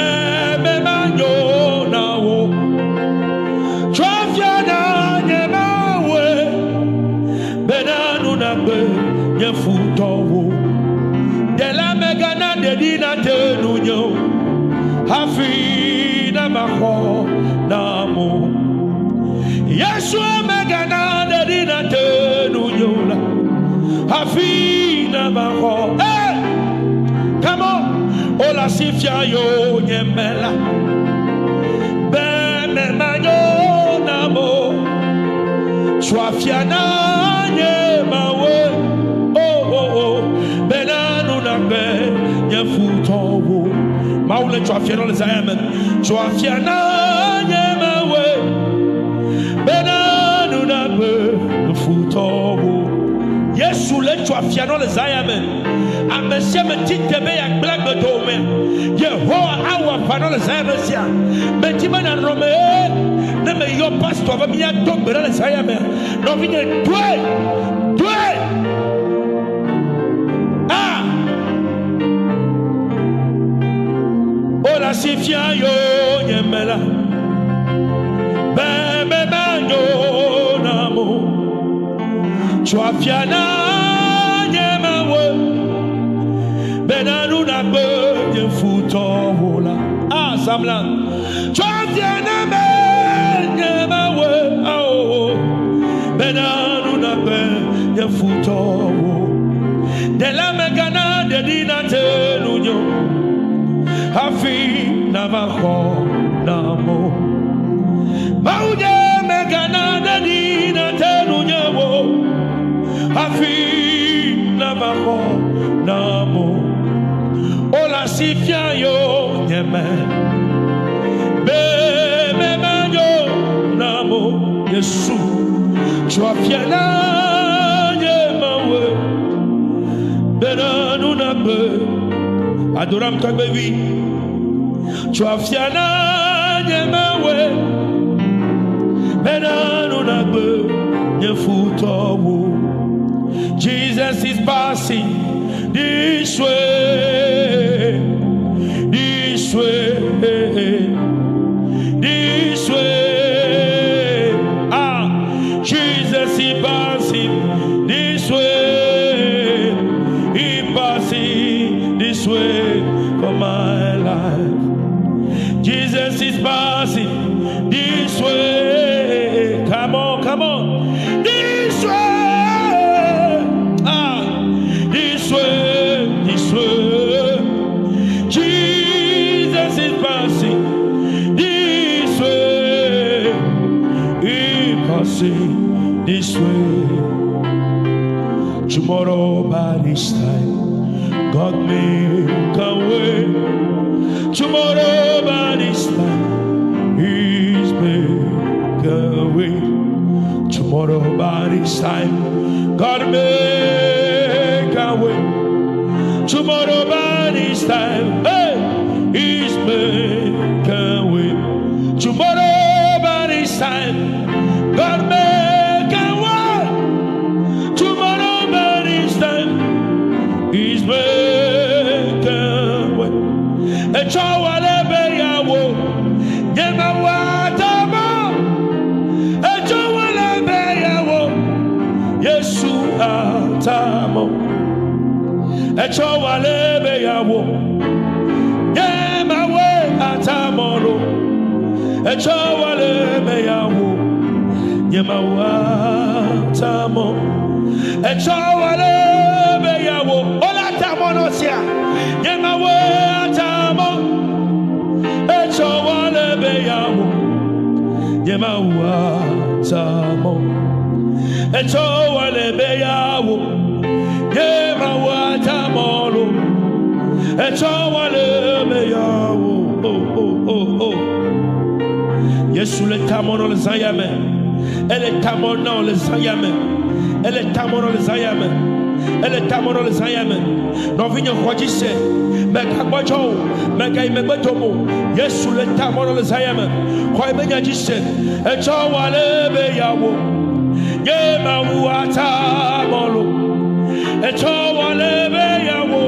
memanyo na wo. Tsɔ fia na nye mawoe. Bena nu nagbe nye futɔwo. Ɖela megana ɖeɖi nate nunye o. Hafi ne maxɔ nam o. Yesu megana ɖeɖi nate nunye o la. Hafi ne maxɔ. Hey! Come on! Wole asi fia yonyeme la. Be memanyo nam o. Tso afia na nye mawoe. Oh, oh, oh. Bena nu nagbe nye futɔwo. Mawu le tso afia na le zã me. Tso afia na nye mawoe. Bena nu nagbe nye futɔwo. Yesu le tso afia na le zã me. Ame sia ame ti te be yeagblẽ agbe dowòme. Yehowa awɔ aʋa na le zã me sia. Medi be nànɔ me ye. Ne meyɔ pastor be míado gbe ɖa le zã me. Nɔvinye, doe! Doe! Ah! Wole asi fia yonyeme la. Be memanyo nam o. Tso afia na nye mawoe. Bena nu nagbe nye futɔwo la. Ah, Samla. Tso afia na me nye mawoe. Oh, bena nu nagbe nye futɔwo. Ɖela megana ɖeɖi nate nunye o. Hafi nava xɔ nam o. Mawu nye megana ɖeɖi nate nunye o. Hafi nava xɔ nam o. Wole asi fia yonyeme. Be memanyo nam o. Yesu tso afia na nye mawoe. Bena nu nagbe Adoram tɔgbevi. Tso afia na nye mawoe. Bena nu nagbe nye futɔwo. Jesus is passing this way, this way, this way. Ah, Jesus is passing this way, he passing this way for my life. Jesus is passing this way. Come on, come on. This way. Ah, this way, this way. Jesus is passing this way. He passing this way. Tomorrow by this time, God make a way. Tomorrow by this time, He's make a way. Tomorrow by this time, God make a way. Tomorrow by this time, hey, He's make a way. Tomorrow by this time, God make a way. Tomorrow by this time, He's make a way. Etsɔ wale be yawo, nye mawu atamo. Etsɔ wale be yawo, Yesu atamo. Etsɔ wale be yawo, nye mawu atamɔ lo. Etsɔ wɔ le eme ya wo. Nye Mawu atamɔ. Etsɔ wɔ le eme ya wo. Wole atamɔ nɔ sia. Nye Mawu atamɔ. Etsɔ wɔ le eme ya wo. Nye Mawu atamɔ. Etsɔ wɔ le eme ya wo. Nye Mawu atamɔ lo. Etsɔ wɔ le eme ya wo. Oh, oh, oh, oh. Yesu le tamɔ nɔ le zã ya me. Ele tamɔ nɔ le zã ya me. Ele tamɔ nɔ le zã ya me. Ele tamɔ nɔ le zã ya me. Nɔvinye xɔ dzi se. Megagbɔdzɔ o. Megayi megbe dom o. Yesu le tamɔ nɔ le zã ya me. Xɔ ebe nya dzi se. Etsɔ wɔ le ebe ya wo. Nye Mawu atamɔ lo. Etsɔ wɔ le ebe ya wo.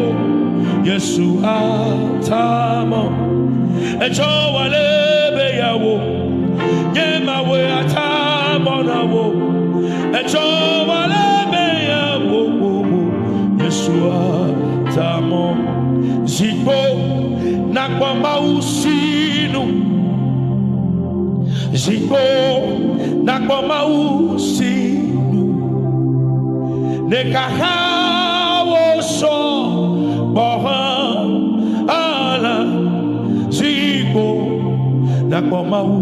Yesu atamɔ. Etsɔ wɔ le ebe ya wo. Nye Mawu atamɔ na wo. Etsɔ wɔ le ebe ya wo. Yesu atamɔ. Zikpo nakpɔ Mawu sinu. Zikpo nakpɔ Mawu sinu. Ne xaxawo sɔ gbɔ hã ala. Zikpo nakpɔ Mawu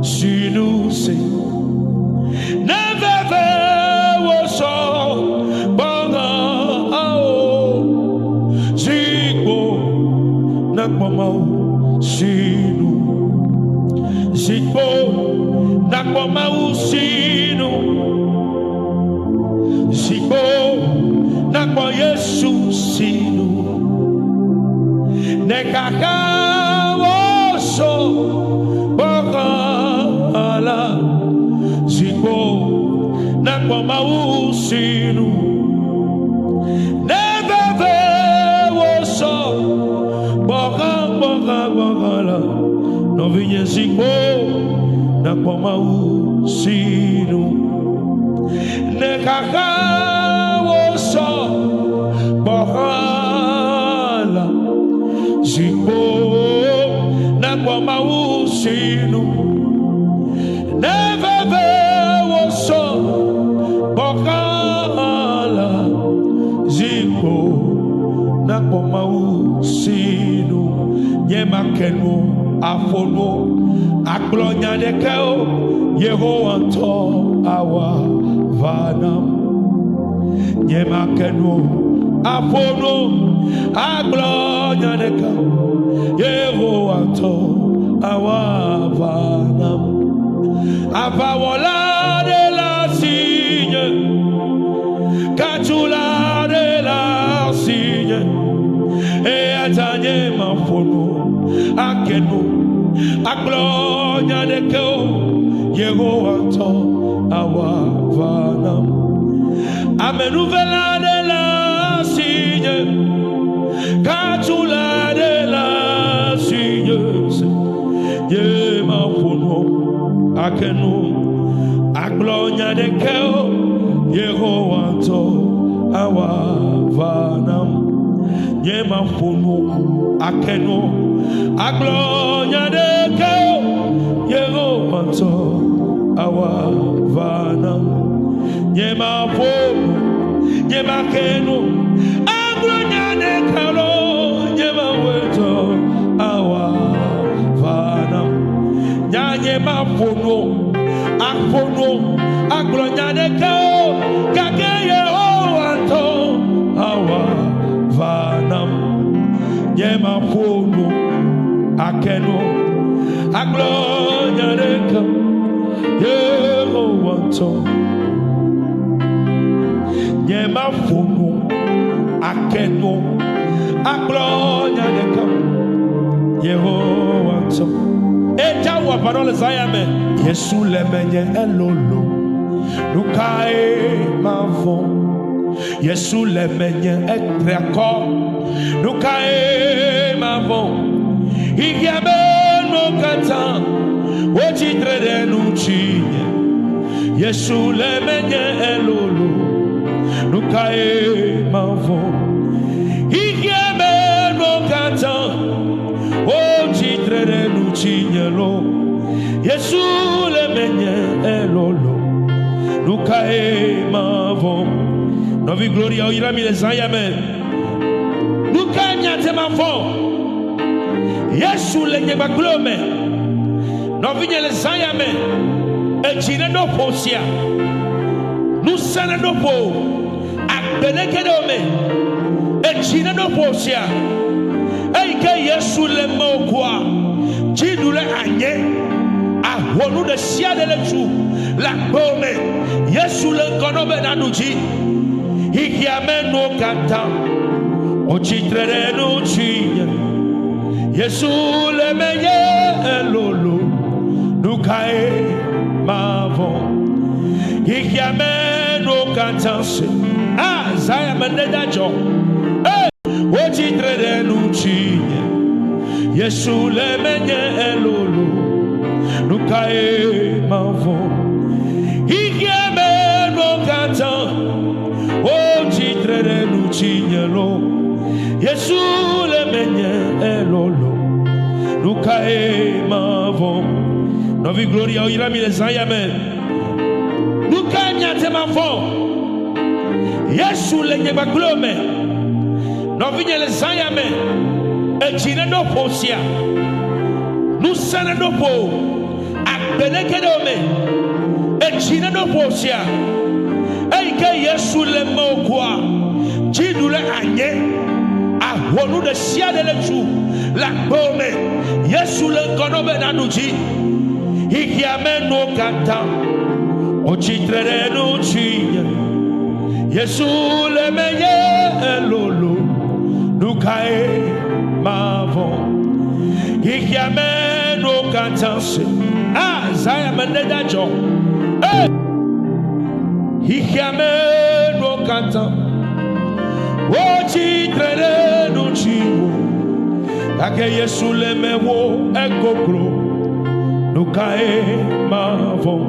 sinu se. Ne vevewo sɔ gbɔ hã o. Zikpo nakpɔ Mawu sinu. Zikpo nakpɔ Mawu sinu. Zikpo nakpɔ Yesu sinu. Ne xaxawo sɔ gbɔ hã la. Zikpo nakpɔ Mawu sinu. Ne vevewo sɔ gbɔ hã gbɔ hã gbɔ hã la. Nɔvinye zikpo nakpɔ Mawu sinu. Ne xaxawo sɔ gbɔ hã la. Zikpo nakpɔ Mawu sinu. Ne vevewo sɔ gbɔ hã la. Zikpo nakpɔ Mawu sinu. Nye make nu aƒo nu agblɔ nya ɖeke o. Yehowa ŋutɔ awɔ va nam. Nye make nu aƒo nu agblɔ nya ɖeke o. Yehowa ŋutɔ awɔ va nam. Aʋawɔla ɖe le asinye. Katsula ɖe le asinye. Eya ta nye maƒo nu ake nu agblɔ nya ɖeke o. Yehowa ŋutɔ awɔ va nam. Amenuvela ɖe le asinye. Katsula ɖe le asinye. Nye maƒo nu ake nu agblɔ nya ɖeke o. Yehowa ŋutɔ awɔ va nam. Nye maƒo nu ake nu agblɔ nya ɖeke o. Yehowa ŋutɔ awɔ va nam. Nye maƒo nu, nye make nu agblɔ nya ɖeke lo. Nye Mawu ŋutɔ awɔ va nam. Nya nye maƒo nu aƒo nu agblɔ nya ɖeke o. Gake Yehowa ŋutɔ awɔ va nam. Nye maƒo nu ake nu agblɔ nya ɖeke o. Yehowa ŋutɔ. Nye maƒo nu ake nu agblɔ nya ɖeke o. Yehowa ŋutɔ. Edza wɔ aʋa nɔ le zã ya me. Yesu le menye elolo. Nu kae mavɔ̃? Yesu le menye etre akɔ. Nu kae mavɔ̃? Xexea me nuwo katã wotsi tre ɖe ŋutinye. Yesu le menye elolo. Nu kae mavɔ̃? Xexea me nuwo katã wotsi tre menye lo. Yesu le menye elolo. Nukae mavɔ̃? Nɔvi Gloria, woyra mi le zã ya me. Nukae miate mavɔ̃? Yesu le nye gbagblẽwo me. Nɔvinye le zã ya me. Edzi neɖo ƒo sia. Ŋusẽ neɖo ƒo. Agbe nege ɖe wo me. Edzi neɖo ƒo sia. Eyi ke Yesu le mewò koa, dziɖu le anye. Aho nu ɖe sia ɖe le tu le agbewò me. Yesu le ŋgɔ nɔ be naɖu dzi. Xexea me nuwo katã wotsi tre ɖe ŋutinye. Yesu le menye elolo. Nukae mavɔ̃? Xexea me nuwo katã se. A Zaya me neda dzɔ. Ee, wotsi tre ɖe ŋutinye. Yesu le menye elolo. Nukae mavɔ̃? Xexea me nuwo katã wotsi tre ɖe ŋutinye lo. Yesu le menye elolo. Nukae mavɔ̃? Nɔvi Gloria, woyra mi le zã ya me. Nukae miate mavɔ̃? Yesu le nye gbagblẽwo me. Nɔvinye le zã ya me. Edzi neɖo ƒo sia. Ŋusẽ neɖo ƒo. Agbe nege ɖe wo me. Edzi neɖo ƒo sia. Eyi ke Yesu le mewò koa, dziɖu le anye. Aho nu ɖe sia ɖe le tu le agbewò me. Yesu le ŋgɔ nɔ be naɖu dzi. Xexea me nuwo katã wotsi tre ɖe ŋutinye. Yesu le menye elolo. Nukae mavɔ̃? Xexea me nuwo katã se. A Zaya me neda dzɔ. E xexea me nuwo katã wotsi tre ɖe ŋutiwò. Gake Yesu le mewò egoglo. Nukae mavɔ̃?